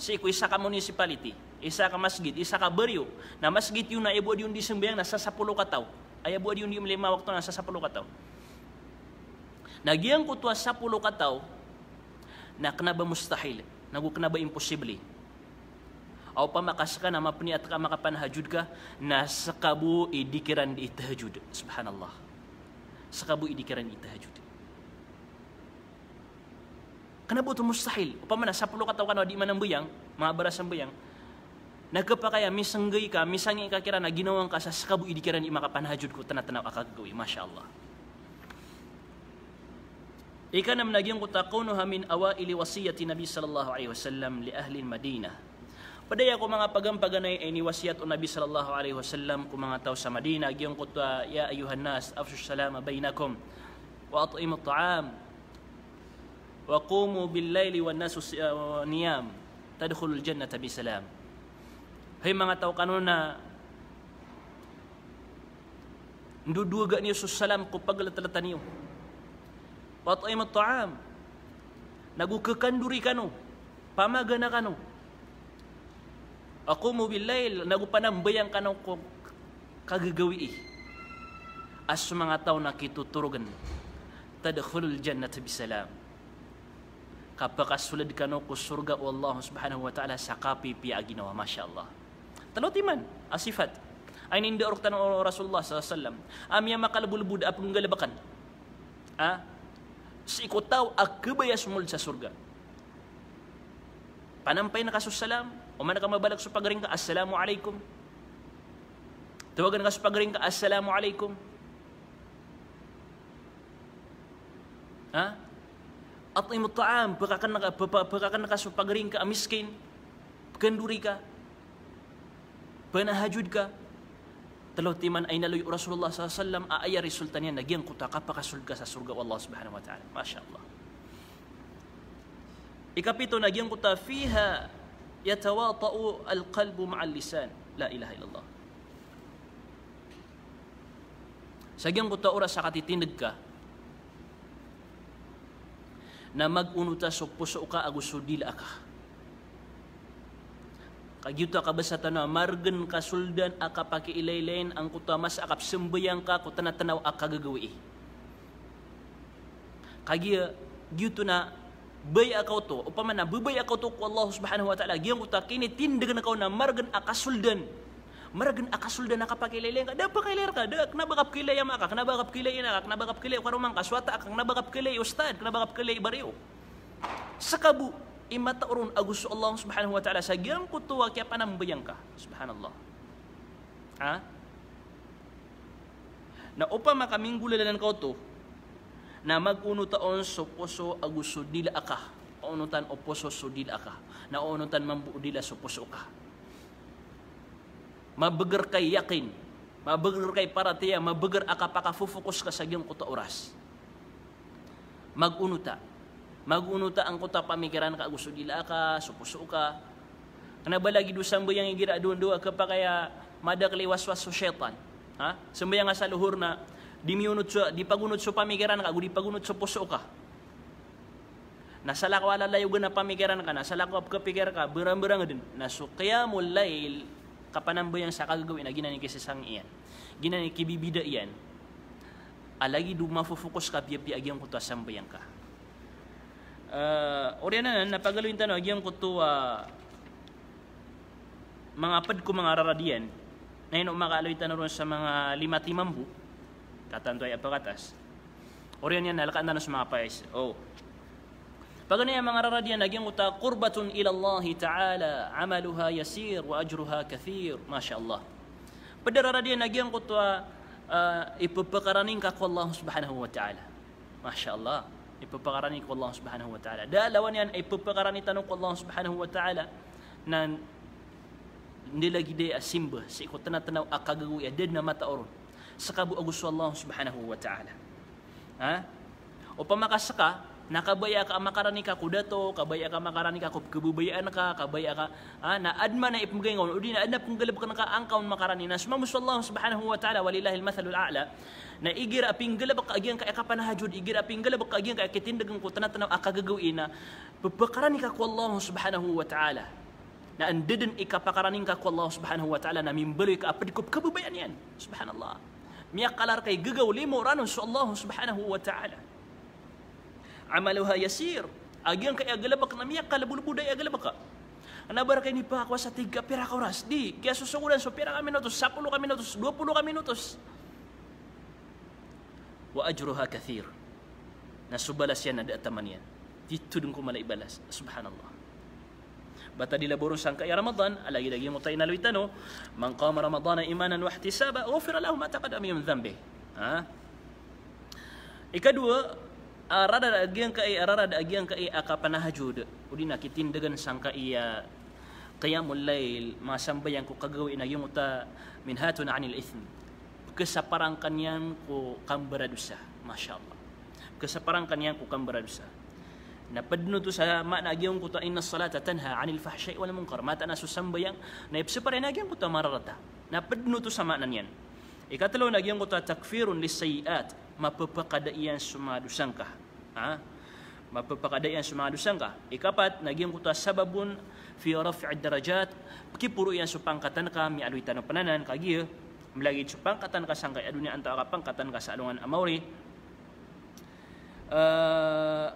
Sii ko isa ka municipality, isa ka masgit, isa ka bariyo, na masgit iyo na aya bo a di on di sambayang na sasapolo ka taw. Aya bo a di on di lima wakto na sasapolo ka taw. Na giyangkoto a sapolo ka taw na kena ba mustahil, nago kena ba imposible. Opama ka seka na mapeniat ka a makapanahajud ka, na seka bo i di kiran di tahajud. Subhanallah. Seka bo i di kiran di tahajud. Kena ba oto mustahil. Opama na sapolo ka taw kano a di manambayang, manga barasambayang. Na kepakay a misenggi ka, misangi ka kiran a ginawa ngka sa seka bo i di kiran di makapanahajud ko tena-tena a kagagawii. Masha Allah. Ikanam na giyangkoto a kaunuha min awaili wasiyati Nabi sallallahu alaihi wasallam li ahli al-Madinah. Ped aya ko manga paganapaganay a iniwasiyat o Nabi sallallahu alaihi wasallam ko manga taw sa Madinah, giyangkoto a, "Ya ayyuhan nas, afshu salama bainakum, wa at'imut ta'am, wa qumu bil laili wan nasu si-, ah, niyam, tadkhulul jannata bisalam." Hay manga taw kano na ndodowaga niyo so salam ko pagletleta niyo. Wa at'imut ta'am. Nago kekandori kano, pamagana kano. Wa qumu bil lail, nago panambayang kano ko kagagawii. A so manga taw na kitotorogen, tadkhulul jannata bisalam. Kapakasold kano ko sorga o Allah subhanahu wa ta'ala sa kapipiya a ginawa. Masha Allah. Telo timan a sifat a inindao rektano o Rasulullah sallallahu alaihi wasallam a miyamakalbolbod a penggalebeken a sii ko taw a kabaya somold sa sorga. Panampayan ka so salam, oman ka mabalak so pagaring ka, "Assalamu alaikum." Tawagan ka so pagaring ka, "Assalamu alaikum." Ha? At'imut ta'am, pekaken ka, pe-, pe-, pekaken ka so pagaring ka a miskin, pekandori ka, penahajud ka. Telo timan a inaloy o Rasulullah sallallahu alaihi wasallam a aya resulta niyan na giyangkoto a kapakasold ka sa sorga o Allah subhanahu wa ta'ala. Masha Allah. Ikapito na giyangkoto a fiha yatawata'u al-qalbu ma'al lisan. La ilaha illallah. Sa giyangkoto a oras a katitindeg ka na magonota so poso ka ago so dila ka. Kagiyoto a kabasa tano a maregen kasoldan a kapakiilaylayin angkoto a masa a kapsambayang ka ko tena-tena a kagagawii. Kagiya, giyoto na Baya ka oto, opama na bebaya ka oto ko Allah Subhanahu wa Ta'ala, giyangkoto a kinitindegen ka on na maregen a kasoldan. Maregen a kasoldan a kapakailaylay ngka, da a pakailay reka, da a kena ba kapakailay ama ka, kena ba kapakailay ina ka, kena ba kapakailay o karoma ngka, so wata ka, kena ba kapakailay ustad, kena ba kapakailay bariyo. Seka bo i matao ron ago so Allah Subhanahu wa Ta'ala sa giyangkoto a kiyapanambayang ka. Subhanallah. Ha? Na opama ka minggolalanan ka oto, na magonota on so poso ago so dila aka. Onotan o poso so dila aka. Na onotan mambo o dila so poso ka. Mabeger ka i yakin, mabeger ka i paratiyaya, mabeger a kapakafofokos ka sa giyangkoto a oras. Magonota. Magonota angkoto a pamikiran ka ago so dila aka, so poso ka. Kena ba lagid o sambayang igira a dondo a kepakay a madakel i waswas so shaytan. Ha? Sambayang ka sa lohor na di miyonot so, di pagonot so pamikiran ka ago di pagonot so poso ka. Na salakaw a lalayogen a pamikiran ka, na salakaw a pekapikir ka, berang-berang den. Na so qiyamul layl, kapanambayang sa kagagawii na giyanan i kisasang iyan. Giyanan i kibibida iyan. A lagid o mafofokos ka apiya-piya a giyangkoto a sambayang ka. Eh, oriyan anan, na pagaloyin tano a giyangkoto a manga ped ko manga rarad iyan, na ino makaloy tano ron sa manga lima timan bo, katanto aya pekatas. Oriyan iyan na lekaan tano sa manga pais. O. Paganay a manga rarad iyan a giyangkoto a qurbatun ilallahi ta'ala, amaluha yasir wa ajruha kathir. Masha Allah. Ped a rarad iyan a giyangkoto a, ah, ipepekarani ngka ko Allah Subhanahu wa Ta'ala. Masha Allah. Ipepekarani ko Allah Subhanahu wa Ta'ala. Da a lawan iyan a ipepekarani tano ko Allah Subhanahu wa Ta'ala na nda lagid a simba sii ko tena-tena a kagagawii a da den a matao ron. Seka bo ago so Allah Subhanahu wa Ta'ala. Ha? Opama ka seka, na kabaya ka a makarani ka ko dato, kabaya ka a makarani ka ko kebabayaan ka, kabaya ka, ha, na aden man a ipemegay ngka on, odi na aden a penggalebeken ka angka on makarani. Na so mambo so Allah Subhanahu wa Ta'ala, walillahil mathalul a'la. Na igira a penggalebek ka a giyangkai a kapanahajud, igira a penggalebek ka a giyangkai a kitindegen ko tena-tena a kagagawii na pepekarani ka ko Allah Subhanahu wa Ta'ala. Na anda den i kapakarani ngka ko Allah Subhanahu wa Ta'ala na mimbaloy ka a ped ko pekebabayaan iyan. Subhanallah. Miyakala reka i gegaw limo ranon so Allah Subhanahu wa Ta'ala. Amaluha yasir. A giyangkai a galebek na miyakalebolebod aya galebek ka. Kena ba reka inipakakowa sa tig ka pira ka oras. Di, kiyasosogodan so pira ka minutos, sapolo ka minutos, dowa polo ka minutos. Wa ajruha kathir. Na so balas iyan na da a taman iyan. Titho den ko mala i balas. Subhanallah. Bata di labaw ron sangkai a Ramadan, a lagid a giyangkoto a inaloy tano, "Man qama Ramadana imanan wa ihtisaban, ghufira lahu ma taqaddama min dhanbih." Ha? Ikadowa, a rarad a giyangkai, a rarad a giyangkai a kapanahajud, odi na kitindegen sangkai a qiyamul layl, manga sambayang ko kagawii na giyangkoto a minhatun anil ithm. Pekesaparan ka niyan ko kambaradosa. Masha Allah. Pekesaparan ka niyan ko kambaradosa. Na ped oto sa maana a giyangkoto a innas salata tanha anil fahsha'i wal munkar. Mataan a so sambayang na ipesapar iyan a giyangkoto a mararata. Na ped oto sa maana niyan. Ikatelo na giyangkoto a takfirun lis sayyi'at. Mapepakada iyan so manga dosa ngka. Ha? Mapepakada iyan so manga dosa ngka. Ikapat, na giyangkoto a sababun fi raf'id darajat, pekiporo iyan so pangkatan ka, miyaaloy tano pen anan, kagiya, melagid so pangkatan ka sangkai a doniya antaa ka pangkatan ka sa alongan a maori. Eh,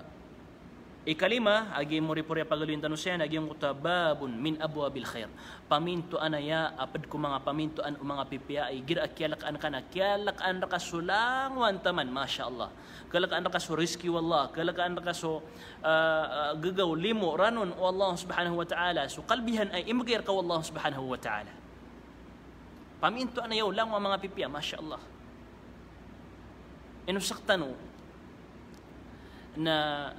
ikalima, a gii moripori a pagaloyin tano saya, na giyangkoto a babun min abwabil khair. Pamintoan aya a ped ko manga pamintoan o manga pipiya, igira a kiyalekaan ka na, kiyalekaan reka so langowan taman, masha Allah. Kelekaan reka so rizki o Allah, kelekaan reka so, ah, ah, gegaw limo ranon o Allah Subhanahu wa Ta'ala, so kalbihan a imegay reka o Allah Subhanahu wa Ta'ala. Pamintoan aya o langowan a manga pipiya, masha Allah. Ino sektano na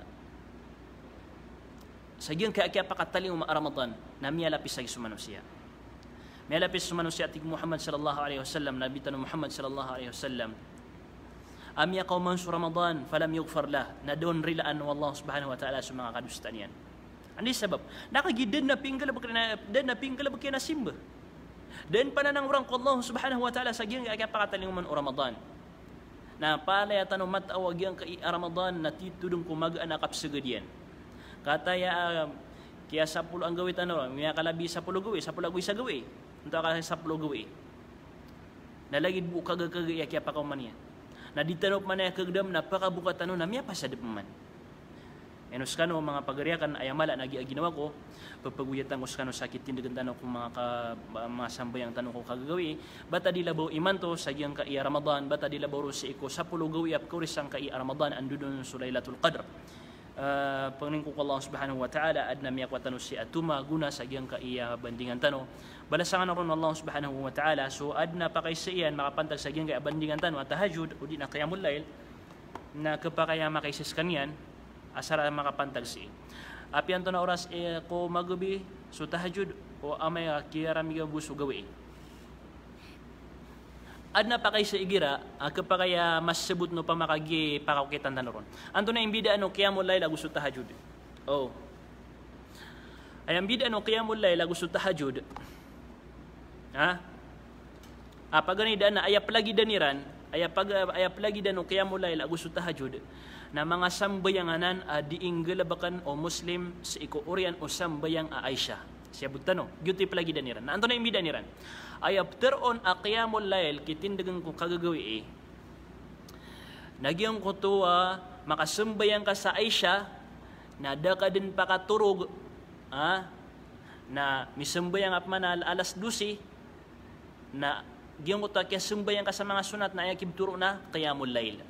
sa giyangkai a kiyapakatalingoma a Ramadan na miyalapis lagi so manosiya. Miyalapis so manosiya, tig Muhammad sallallahu alaihi wasallam, Nabi tano Muhammad sallallahu alaihi wasallam. A miyakaoma on so Ramadan, falam yughfar lah, na da on rilaan o Allah Subhanahu wa Ta'ala so manga kadosaan iyan. Anda i sabab? Na kagiya da den a pinggalebek iyan a, da den a pinggalebek iyan a simba. Da den pananangoran ko Allah Subhanahu wa Ta'ala sa giyangkai a kiyapakatalingoma on o Ramadan. Na palaya tano matao a giyangkai a Ramadan na titho den ko magaan a kapesegad iyan. Kataya, ah, kiyasapolo anggawii tano, miyakalabi sapolo gawii, sapolo ago isa gawii. Antaa ka sapolo gawii. Na lagid bo o kagakaga i a kiyapakaoma niyan. Na di tano peman aya kagedam na pakaboka tano na miyapasad peman. Ino skano manga pagari akn, aya mala na giya ginawa ko, pepegoyatan ko skano sa kitindegen tano ko manga ka-, manga sambayang tano ko kagagawii, ba ta di labaw imanto sa giyangkaiya Ramadan, ba ta di labaw ron sii ko sapolo gawii a pkaori sangkaiya Ramadan, ando dn so Lailatul Qadr. Ah, pangnin ko ko Allah Subhanahu wa Ta'ala, adn a miyakowa tano sii a toma gona sa giyangkaiya bandingan tano. Balasan kano ron o Allah Subhanahu wa Ta'ala, so adn a pakaiza iyan makapantag sa giyangkaiya bandingan tano a tahajjud, odi na qiyamul layl, na khapakay a makaiza skaniyan, asar a makapantag sii. Apiya antonaa oras, eh, ko magabi so tahajjud, o amay ka kiyaramiga bo so gawii. Adn a pakaiza igira, ah, khapakay a masabot no pamakagiya pakakokitan tano ron. Antonaa i mbidaan o qiyamul layl ago so tahajjud? O. Aya mbidaan o qiyamul layl ago so tahajjud. Ha? Ah, paganay daan a aya plagidan iran, aya pag-, aya plagidan o qiyamul layl ago so tahajjud, na manga sambayang anan a dii nggalbkn o Muslim sii ko oriyan o sambayang a Aisha. Siyabot tano, giyoto i plagidan iran. Na antonaa i mbidaan iran? Aya ptharoon a qiyamul layl, kitindegen ko kagagawii, na giyangkoto a makasambayang ka sa Aisha, na da ka dn pakatorog, ha? Na misambayang a pman a alas dose, na giyangkoto a kiyasambayang ka sa manga sonat na aya kibtharoon a qiyamul layl.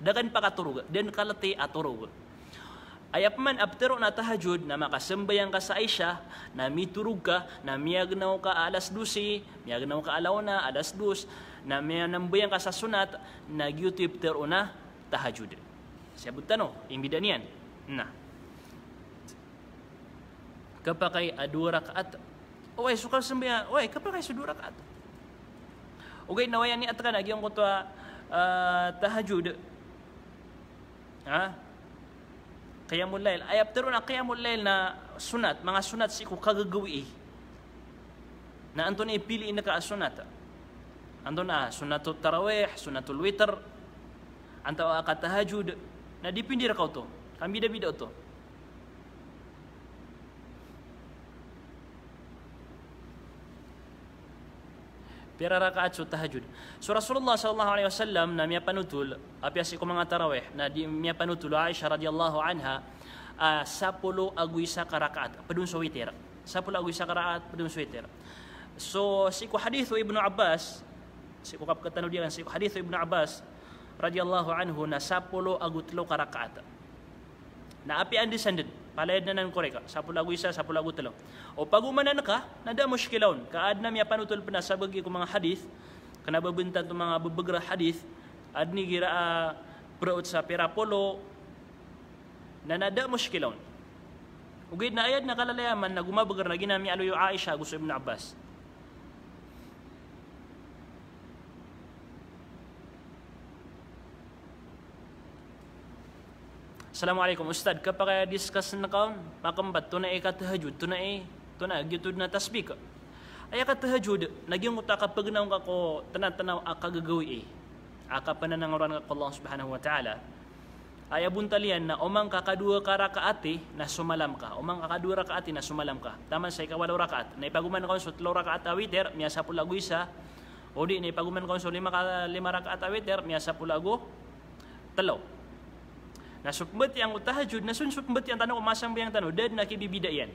Da ka dn pakatorog, da dn kalti a torog. Aya pman a ptharoon a tahajjud, na makasambayang ka sa Aisha, na mitorog ka, na miyagnaw ka a alas dose, miyagnaw ka a ala ona, alas dos, na miyanambayang ka sa sonat, na giyoto i ptharoon a tahajjud. Siyabot tano i mbidaan iyan. Na. Khapakay a dowa rakaat. Oway, so kasambayang, oway, khapakay so dowa rakaat. Ogaid na aya niyat ka na giyangkoto a, ah, tahajjud. Ha? Qiyamul layl. Aya ptharoon a qiyamul layl na sonat, manga sonat sii ko kagagawii. Na antonaa i piliin ka a sonat? Antonaa, sonatul tarawih, sonatul witr, antaa ka tahajjud. Na dipindi rka oto. Kambidabida oto. Pira rakaat so tahajjud? So Rasulullah sallallahu alaihi wasallam na miyapanotol, apiya sii ko manga tarawih, na di miyapanotol o Aisha radhiyallahu anha, ah, sapolo ago isa ka rakaat, pd on so witir. Sapolo ago isa ka rakaat, pd on so witir. So, sii ko hadith o Ibnu Abbas, sii ko kapkatano diyan, sii ko hadith o Ibnu Abbas radhiyallahu anhu na sapolo ago tlo ka rakaat. Na apiya anda san dn, palaya dn anan ko reka, sapolo ago isa, sapolo ago tlo. O pagomanan ka, na da a mushkila on. Ka adn a miyapanotol pn a sabagi ko manga hadith, kna a babnta oto manga bbgr a hadith, adn igira a praot sa pira polo, na na da a mushkila on. Ogaid na aya dn a kalalayaman na gomabgr na giya miyaaloy o Aisha ago so Ibnu Abbas. Assalamu alaikum, Ustadh. Khapakay a discuss ngka on, makmbat, tonaa i katahajjud, tonaa i, tonaa, giyoto dn a tasbih. Aya katahajjud, na giyangkoto a kapagnaw ngka ko tnatnaw a kagagawii, a kapananangoran ngka ko Allah Subhanahu wa Ta'ala. Aya bontal iyan na oman ka kadowa ka rakaat i na somalam ka. Oman ka kadowa rakaat i na somalam ka. Taman sa ikawalo rakaat. Na ipagoman ka on so tlo rakaat a witir, miyasapolo ago isa. Odi na ipagoman ka on so lima ka, lima rakaat a witir, miyasapolo ago tlo. Na so pmbatiya ko tahajjud, na so, so pmbatiya tano ko manga sambayang tano, da dn a kibibida iyan.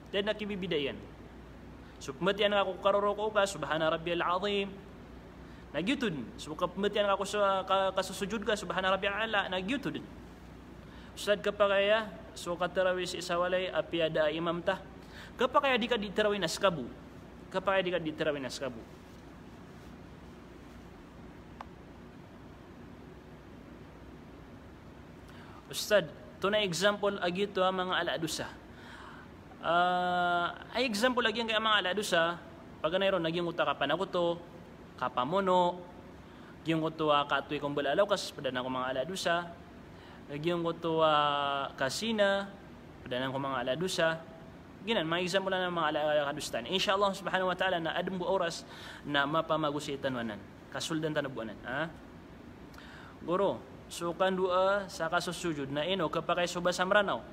Da dn a kibibida iyan. So pmbatiya ka ko karoroko ka, Subhana Rabbiyal Azim. Na giyoto dn. So pmbatiya ka ko so, ka, kasosojod ka, Subhana Rabbiyal A'la. Na giyoto dn. Ustadh, khapakay a so katarawih sii sa walay apiya da a imam ta. Khapakay a di ka di tarawih na ska bo. Khapakay a di ka di tarawih na ska bo. Ustadh, tonaa i example a giyoto a manga ala a dosa? Ah, aya example a giyangkaya manga ala a dosa, paganay ron na giyangkoto a kapanakoto, kapamono, giyangkoto a katoy ko mbala a lawkas, pd anan ko manga ala a dosa, giyangkoto a kazina, pd anan ko manga ala a dosa. Giyanan, manga example anan a manga ala a kadosaan. Insha Allah subhanahu wa ta'ala na adn bo a oras na mapamagosay tano anan. Kasoldan tano bo anan, ha? Goro, so kandoa sa kasosojod na ino khapakay so basa Mranaw?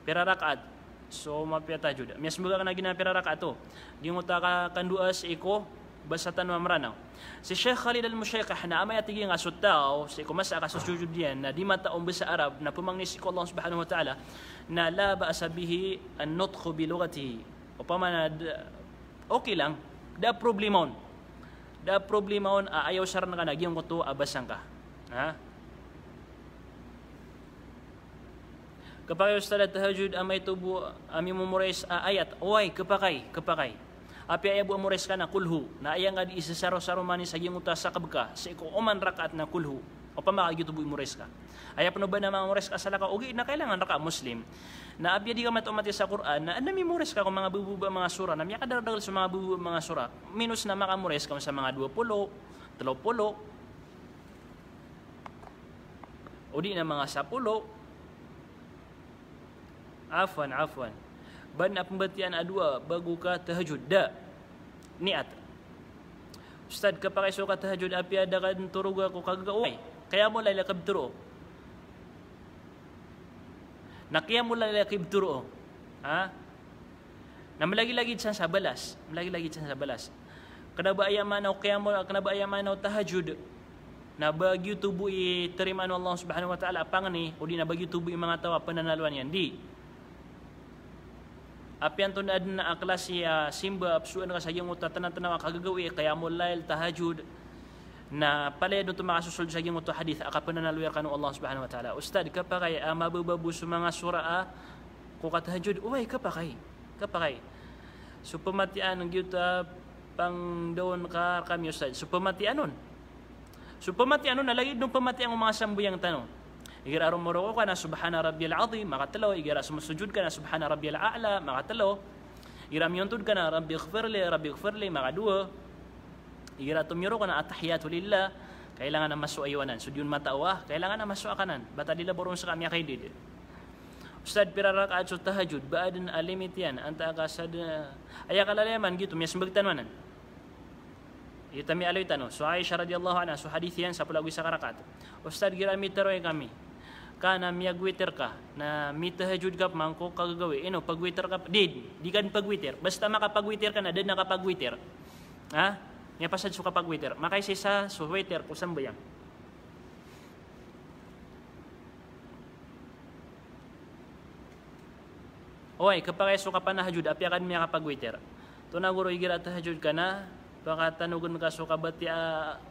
Pira rakaat so mapiya tahajjud? Miyasmbag akn a giyanan pira rakaat oto. Giyangkoto a ka-, kandoa sii ko Basa tano a Mranaw. Si Sheikh Khalid Al-Mushayqah na amay a tig iyan a so taw sii ko masa a kasosojod iyan na di matao mbasa Arab na pmangni sii ko Allah Subhanahu wa Ta'ala, na la ba'sa bihi an-nutqu bi lughatihi. Opama na d-, okay lang, da a problema on. Da a problema on a aya osarn ka na giyangkoto a basa ngka. Ha? Khapakay, Ustadh, a tahajjud a maito bo a mimemorize a ayat. Oway, khapakay, khapakay. Apiya aya bo a memorize ka na Qul Hu, na aya ngka di isasarosaroman i sa giyangkoto a sakab ka sii ko oman rakaat na Qul Hu. Opama ka giyoto bo i memorize ka. Aya pn o ba na ma-memorize ka sa lakaw, ogaid na kailangan rka a Muslim. Na apiya di ka mato mati sa Qur'an, na adn a mimemorize ka ko manga bababa a manga sura, na miyakadakdakl so manga bababa a manga sura. Minos na maka-memorize ka sa manga dowa polo, tlo polo, odi na manga sapolo. Afwan, afwan. Ba adn a pmbatiyaan a dowa bago ka tahajjud? Da. Niyat. Ustadh, khapakay so katahajjud apiya da ka dn toroga ko kagaga, oway. Qiyamul layl a kabtoro. Na qiyamul layl a kabtoro. Ha? Na malagilagid san sa balas, malagilagid san sa balas. Kna ba aya maana o qiyamul, kna ba aya maana o tahajjud na ba giyoto bo i tarimaan o Allah Subhanahu wa Ta'ala a pangni, odi na ba giyoto bo i manga taw a pnanalowan iyan. Di. Apiya antonaa dn a klasi a simba a psoan ka sa giyangkoto a tnatnaw a kagagawii, qiyamul layl, tahajjud, na palaya dn oto makasosold sa giyangkoto a hadith a kapnanaloy rkano o Allah Subhanahu wa Ta'ala. Ustadh, khapakay a mababa bo so manga sura a ko katahajjud? Oway, khapakay. Khapakay. So pmatiyaan giyoto a pangdaon ka rkami, Ustadh. So pmatiyaan on. So pmatiyaan on na lagid o pmatiyaan o manga sambayang tano. Igira a romoroko ka na Subhana Rabbiyal Azim, makatlo. Igira a somosojod ka na Subhana Rabbiyal A'la, makatlo. Igira a miyontod ka na Rabbighfirli, Rabbighfirli, makadowa. Igira a tomiyorok na Attahiyatu lillah, kailangan a masowa iwanan. So di on matao a, kailangan a masowa kanan. Bata di la boron ska a miyakaidid. Ustadh, pira rakaat so tahajjud? Ba adn a limit iyan? Antaa ka sa da, aya kalalayaman giyoto, miyasmbag tano anan. Giyoto a miyaaloy tano. So Aisha radiyallahu anha, so hadith iyan, sapolo ago isa ka rakaat. Ustadh, igira a mitarawih kami ka na miyagwitir ka, na mitahajjud ka pman ko kagagawii, ino, pagwitir ka p-, di, di ka dn pagwitir. Basta makapagwitir ka na da dn a kapagwitir. Ha? Miyapasad so kapagwitir. Makaisisa so witir ko sambayang. Oway, khapakay so kapanahajjud apiya ka dn miyakapagwitir. Tonaa goro, igira a tahajjud ka na pakatanogn ka so kabatiyaa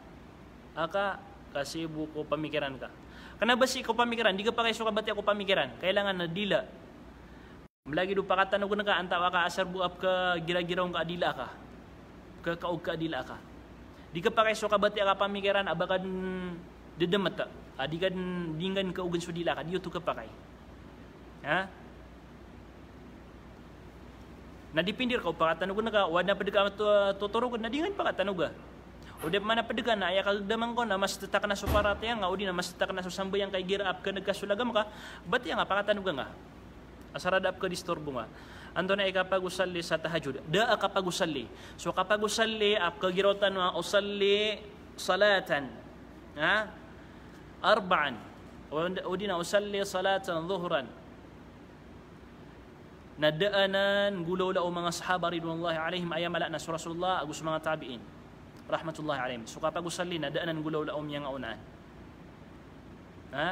ka, ka sii bo ko pamikiran ka. Kna ba sii ko pamikiran, di khapakay so kabatiyaa ko pamikiran. Kailangan na dila. Malagid o pakatanogn ka, antawaa ka asar bo a pkhagiragiraw ngka a dila ka, pkhakaog ka a dila ka. Di khapakay so kabatiyaa ka pamikiran a ba ka dn ddmt a di ka dn, di ngka dn kaogn so dila ka, di oto khapakay. Ha? Na dipindi rka o pakatanogn ka, o adn a pd ka to-, totorogn na di ngka dn pakatanoga. O di pman a pd ka na aya kagdama ngka on na mas ttakna so paratiyaya nga, odi na mas ttakna so sambayang ka igira a pkhan'g ka so lagam ka, batiya nga pakatanoga nga. Asar a da a pkhadisturbo nga. Antonaa i kapagosalli sa tahajjud? Da a kapagosalli. So kapagosalli a pkhagiraw tano a usalli salatan, ha? Arba'an. O, odi na usalli salatan dhuhran. Na da anan nggolawla o manga sahaba ridwanullahi alaihim, aya mala na so Rasulullah ago so manga tabi'in rahmatullahi alaihim. So kapagosalli na da anan nggolawla o miyangaonaan. Ha?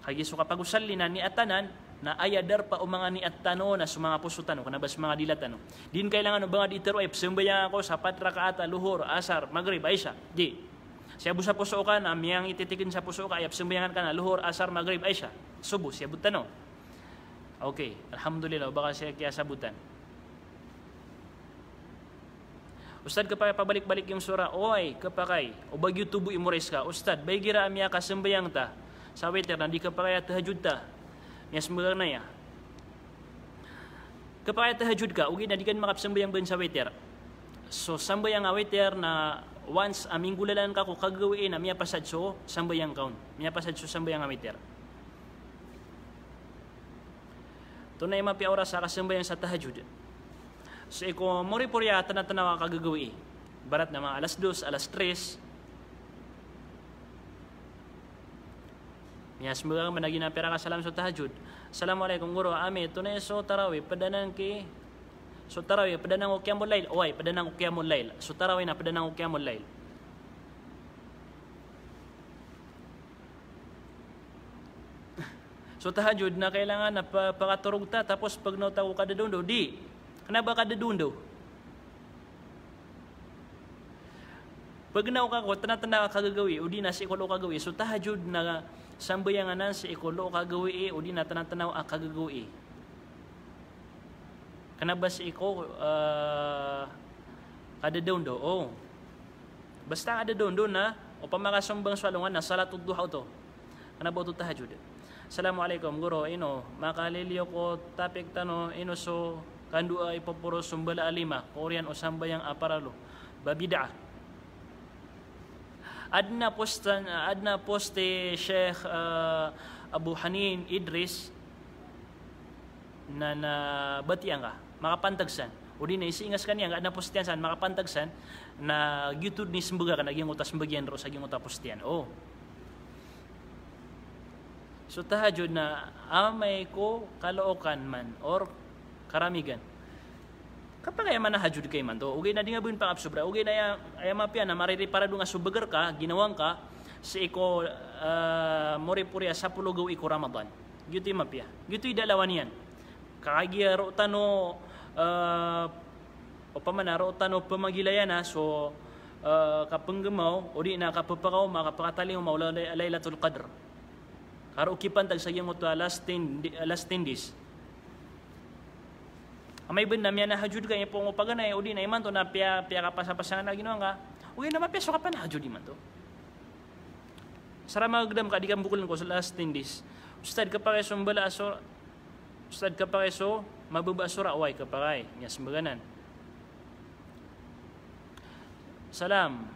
Kagiya so kapagosalli na niyat anan, na aya darpa o manga niyat tano na so manga poso tano, kna ba so manga dila tano. Di on kailangan o ba nga di tharoa i pzambayang ako sa pat rakaat a lohor, asar, magrib, aisha. Di. Siyabot sa poso ka na miyangititikn sa poso ka, aya pzambayangan ka na lohor, asar, magrib, aisha, sobo, siyabot tano. Okay, alhamdulillah, o ba ka siya kiyasabotan. Ustadh, khapakay pabalik-balik giyangkoto a sura? Oway, khapakay. O ba giyoto bo i-memorize ka? Ustadh, ba igira a miyakasambayang ta sa witir na di khapakay a tahajjud ta, miyasmbayang na aya. Khapakay a tahajjud ka, ogaid na di ka dn makapsambayang bn sa witir. So sambayang a witir na once a minggolalan ka ko kagagawii na miyapasad so sambayang ka on. Miyapasad so sambayang a witir. Antonaa i mapiya a oras a kasambayang sa tahajjud? Sii ko moripori a tnatnaw a kagagawii. Ibarat na manga alas dos, alas tres. Miyasmbag ka, managinapira ka salam so tahajjud. Assalamu alaikum guro, ami, antonaa i so tarawih, pd anan ki So tarawih, pd anan ko qiyamul layl. Oway, pd anan ko qiyamul layl. So tarawih na pd anan ko qiyamul layl. So tahajjud na kailangan na pa-, pakatorog ta, tapos pagnaw ta ko kadadondo. Di. Kna ba kadadondo? Pagnaw ka ko tnatnaw a kagagawii, odi na sii ko lo kagawii. So tahajjud na sambayang anan sii ko lo kagawii, odi na tnatnaw a kagagawii. Kna ba sii ko, eh, kadadondo. O. Basta kadadondo na, opama ka sombang so alongan na salatud duha oto. Kna ba oto tahajjud. Assalamu alaikum, guro, ino makaliliyo ko topic tano, ino so kandoa i poporo so mbala a lima ko oriyan o sambayang a paralo ba bid'ah? Adn a post, adn a post i Sheikh, eh, Abu Hanin Idris, na, na batiya ngka, makapantag san. Odi na isiinga skaniyan, adn a post iyan san, makapantag san, na giyoto dn i smbag akn a giyangkoto a smbag iyan roo sa giyangkoto a post iyan. O. So tahajjud na amay ko kalookan man or karamigan. Kapakay a manahajjud ka imanto. Ogaid na di nga bgan pakapsobra. Ogaid na aya, aya mapiya na maririparado nga so bgan ka, ginawa ngka, sii ko, eh, moripori a sapolo gawii ko Ramadan. Giyoto i mapiya. Giyoto i da lawan iyan. Kagiya roo tano, eh, opama na roo tano pmagilaya na so, eh, kapnggmaw, odi na kapphakaoma, kapakatalingoma o Lay-, Laylatul Qadr. Ka roo kipantag sa giyangkoto a last ten, last ten days. Amay bgan na miyanahajjud ka, ipoon ko paganay, odi na imanto na piya, piyakapasapasangan a ginawa ngka. Ogaid na mapiya so kapanahajjud imanto. Sa ramagdam ka di ka mbokln ko so last ten days. Ustad, kapakay so mbala a sura, Ustad, kapakay so mababa a sura? Oway, kapakay. Miyasmbag anan. Salam.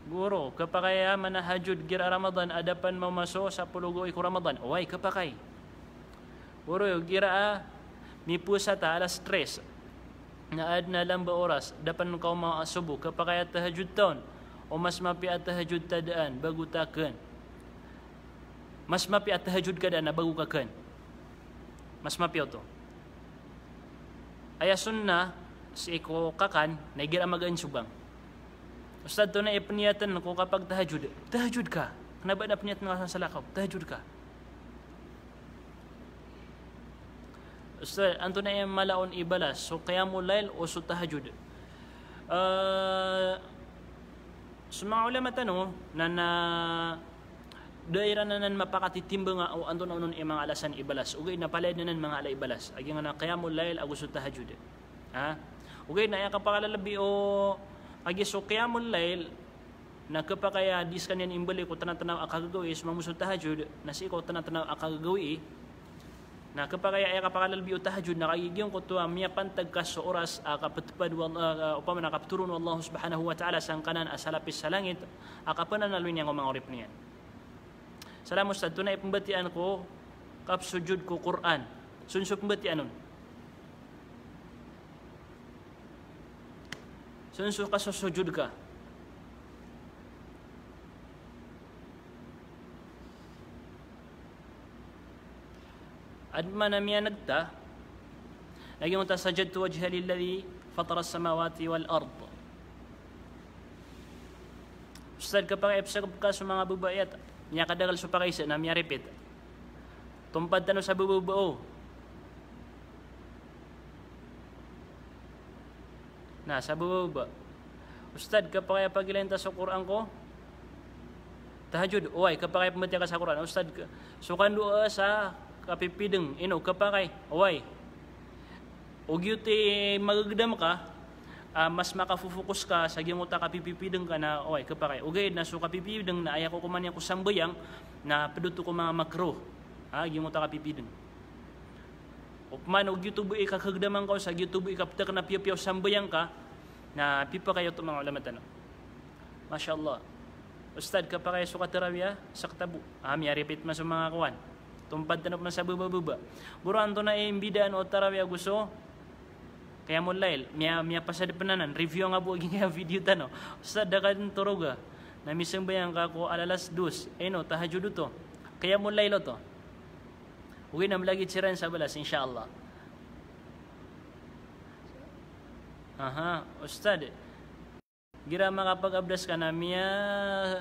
Guro, kapakay a manahajjud igira a Ramadan a da pn maoma so sapolo gawii ko Ramadan? Oway, kapakay. Guro, igira a mipowasa ta alas tres na adn a lamba oras, da pn kaoma a sobo, kapakay a tahajjud ta on, o mas mapiya a tahajjud ta daan bago ta kn? Mas mapiya a tahajjud ka daan a bago ka kn. Mas mapiya oto. Aya sunnah sii ko kakan na igira a magaan so bang. Ustad, antonaa i pniyatn ko kapagtahajjud? Tahajjud ka. Kna ba adn a pniyatn ka sa salakaw, tahajjud ka. Ustad, antonaa i mala on i balas, so qiyamul layl o so tahajjud? Eh, so manga ulama tano na, na da iran anan mapakatitimbang o antonaa onon i manga alasan i balas. Ogaid na palaya dn anan manga ala i balas. A giyangkanan a qiyamul layl ago so tahajjud. Ha? Ogaid na aya kapakalabi o, kagiya so qiyamul layl na kapakay a di skaniyan imbaloy ko tnatnaw a kagagawii, so mambo so tahajjud na sii ko tnatnaw a kagagawii. Na kapakay a, aya kapakalabi o tahajjud na kagiya giyangkoto a miyapantag ka so oras a kaptpad o Allah, a, opama na kaptoron o Allah subhanahu wa ta'ala sangkanan a salapis sa langit a kapananaloy niyan ko manga oripn iyan. Salam Ustad, antonaa i pmbatiyaan ko kapsojod ko Qur'an? So on so pmbatiyaan on. So on so kasosojod ka. Adn man a miyaneg ta, lagid o ta, "Sajadtu wajhiya lilladhi fatara as-samawati wal ard." Ustad, kapakay a psagap ka so manga baba iyan, miyakadakl so pakaisa na miya-repeat. Tompad tano sa baba, baba o. Na sa baba, baba. Ustad, kapakay a pagilayn ta so Qur'an ko tahajjud? Oway, kapakay a pmbatiya ka sa Qur'an. Ustad, ka-, so kandoa sa kapipidng, ino, kapakay? Oway. O giyoto i magagdam ka, a, mas makafo-focus ka sa giyangkoto a kapipipidng ka na, oway, kapakay. Ogaid na so kapipidng na aya kokoman iyan ko sambayang na pd oto ko manga makruh. Ha, giyangkoto a kapipidng. Opama o giyoto bo i kakagdaman ka o sa giyoto bo i kaptk na piyapiya o sambayang ka, na pipakay oto manga ulama tano. Masha Allah. Ustad, kapakay so katarawiya sa kta bo? A, miya-repeat man so manga kowan. Tompad tano pman sa baba, baba. Guro, antonaa i mbidaan o tarawiya ago so qiyamul layl? Miya, miyapasad pn anan. Review nga bo a giyangkaya video tano. Ustad, da ka dn toroga. Na misambayang ka ko ala alas dos. Ino, tahajjud oto? Qiyamul layl oto? Ogaid na mlagid siran sa balas, insha Allah. Aha, Ustad. Gira makapagabdas ka na miyasko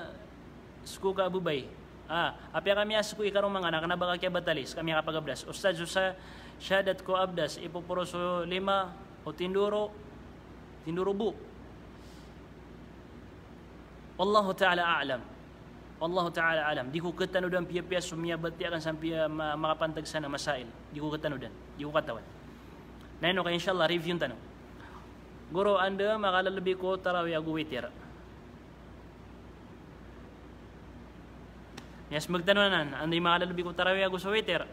ka a babay. Ah, apiya ka miyasko i karoma ngka na kna ba ka kiyabatalis ka miyakapagabdas. Ustad, so sa-, shahadat ko abdas, ipoporo so lima o tindoro, tindoro bo. Wallahu ta'ala a'lam. Wallahu ta'ala a'lam. Di ko katanodan piyapiya so miyabatiya akn sa piya ma-, makapantag sa na masail. Di ko katanodan. Di ko katawan. Na ino ka, insha Allah, review-n tano. Goro, anda makalalabi ko tarawih ago witir? Miyasmbag tano anan, anda i makalalabi ko tarawih ago so witir?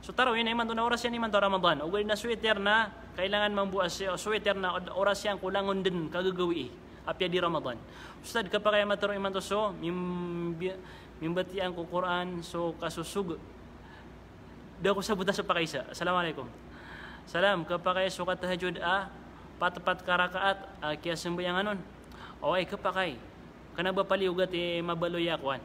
So tarawih na imanto na oras iyan imanto a Ramadan. Ogaid na so witir na kailangan mambo a si-, so witir na od-, oras iyan ko langon dn kagagawii apiya di Ramadan. Ustad, kapakay a mataro imanto so mim-, mimbatiyaan ko Qur'an so kasosog. Da ko sabota so pakaisa. Assalamualaikum. Salam, kapakay so katahajud a pat-pat ka rakaat a kiyasambayangan on? Oway, kapakay. Kna ba paliyogat i mabaloy a kowan.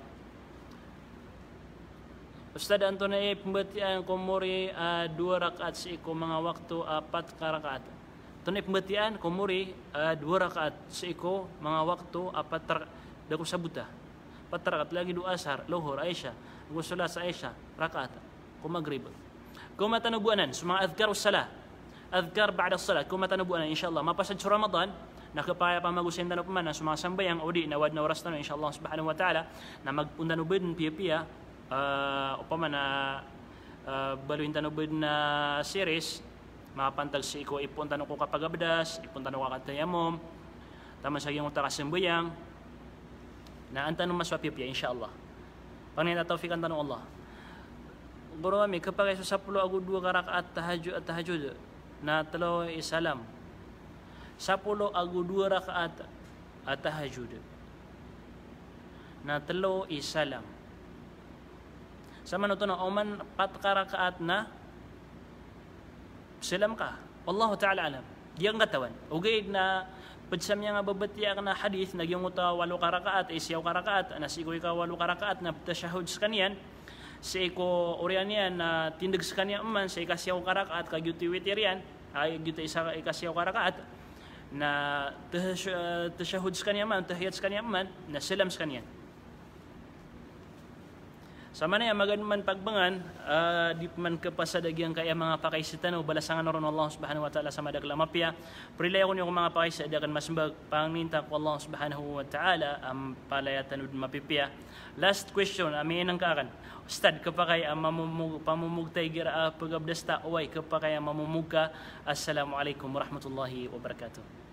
Ustad, antonaa i pmbatiyaan ko mori a dowa rakaat sii ko manga wakto a pat ka rakaat? Antonaa i pmbatiyaan ko mori a dowa rakaat sii ko manga wakto a pat rakaat? Da ko sabota. Pat rakaat lagid o asar, lohor, isha, ago salat sa isha, rakaat ko magrib. Kawma tano bo anan so manga adhkar o salah. Adhkar ba'da salah. Kawma tano bo anan, insha Allah. Mapasad so Ramadan, na kapakay a pamagosayn tano pman so manga sambayang, odi na wad na oras tano, insha Allah subhanahu wa ta'ala, na magpon tano bo dn piyapiya, ah, opama na, ah, baloyin tano bo dn a series, makapantag sii ko ipon tano ko kapagabdas, ipon tano ko katayamom, taman sa giyangkoto a kasambayang, na an tano masowa piyapiya, insha Allah. Pangnin a tawfiqan tano o Allah. Goro ami, kapakay so sapolo ago dowa ka rakaat tahajud, tahajud na tlo i salam. Sapolo ago dowa rakaat a tahajud na tlo i salam. Samanoto na oman pat ka rakaat na salam ka. Wallahu ta'ala a'lam. Di akn katawan. Ogaid na pd sa miyangababatiya akn a hadith na giyangkoto a walo ka rakaat, i siyaw ka rakaat, na sii ko ikawalo ka rakaat na tashahhud skaniyan, sii ko oriyan iyan na tindg skaniyan man sii ka siyaw ka rakaat, ka giyoto i witir iyan, ay giyoto i sa-, i ka siyaw ka rakaat, na tash-, tashahhud skaniyan man, tahiyat skaniyan man, na salam skaniyan. Sa manaya magaan man pagbangan, ah, di pman kapasad a giyangkaya manga pakaisa tano, balasan kano ron o Allah subhanahu wa ta'ala sa madakl a mapiya. Prilaya ko niyo ko manga pakaisa a di akn masmbag, pangninta ko Allah subhanahu wa ta'ala a palaya tano dn mapipiya. Last question a miyainang ka akn. Ustad, kapakay a mamomog-, pamomog ta igira a pagabdas ta, oway, kapakay a mamomog ka. Assalamu alaikum warahmatullahi wabarakatuh.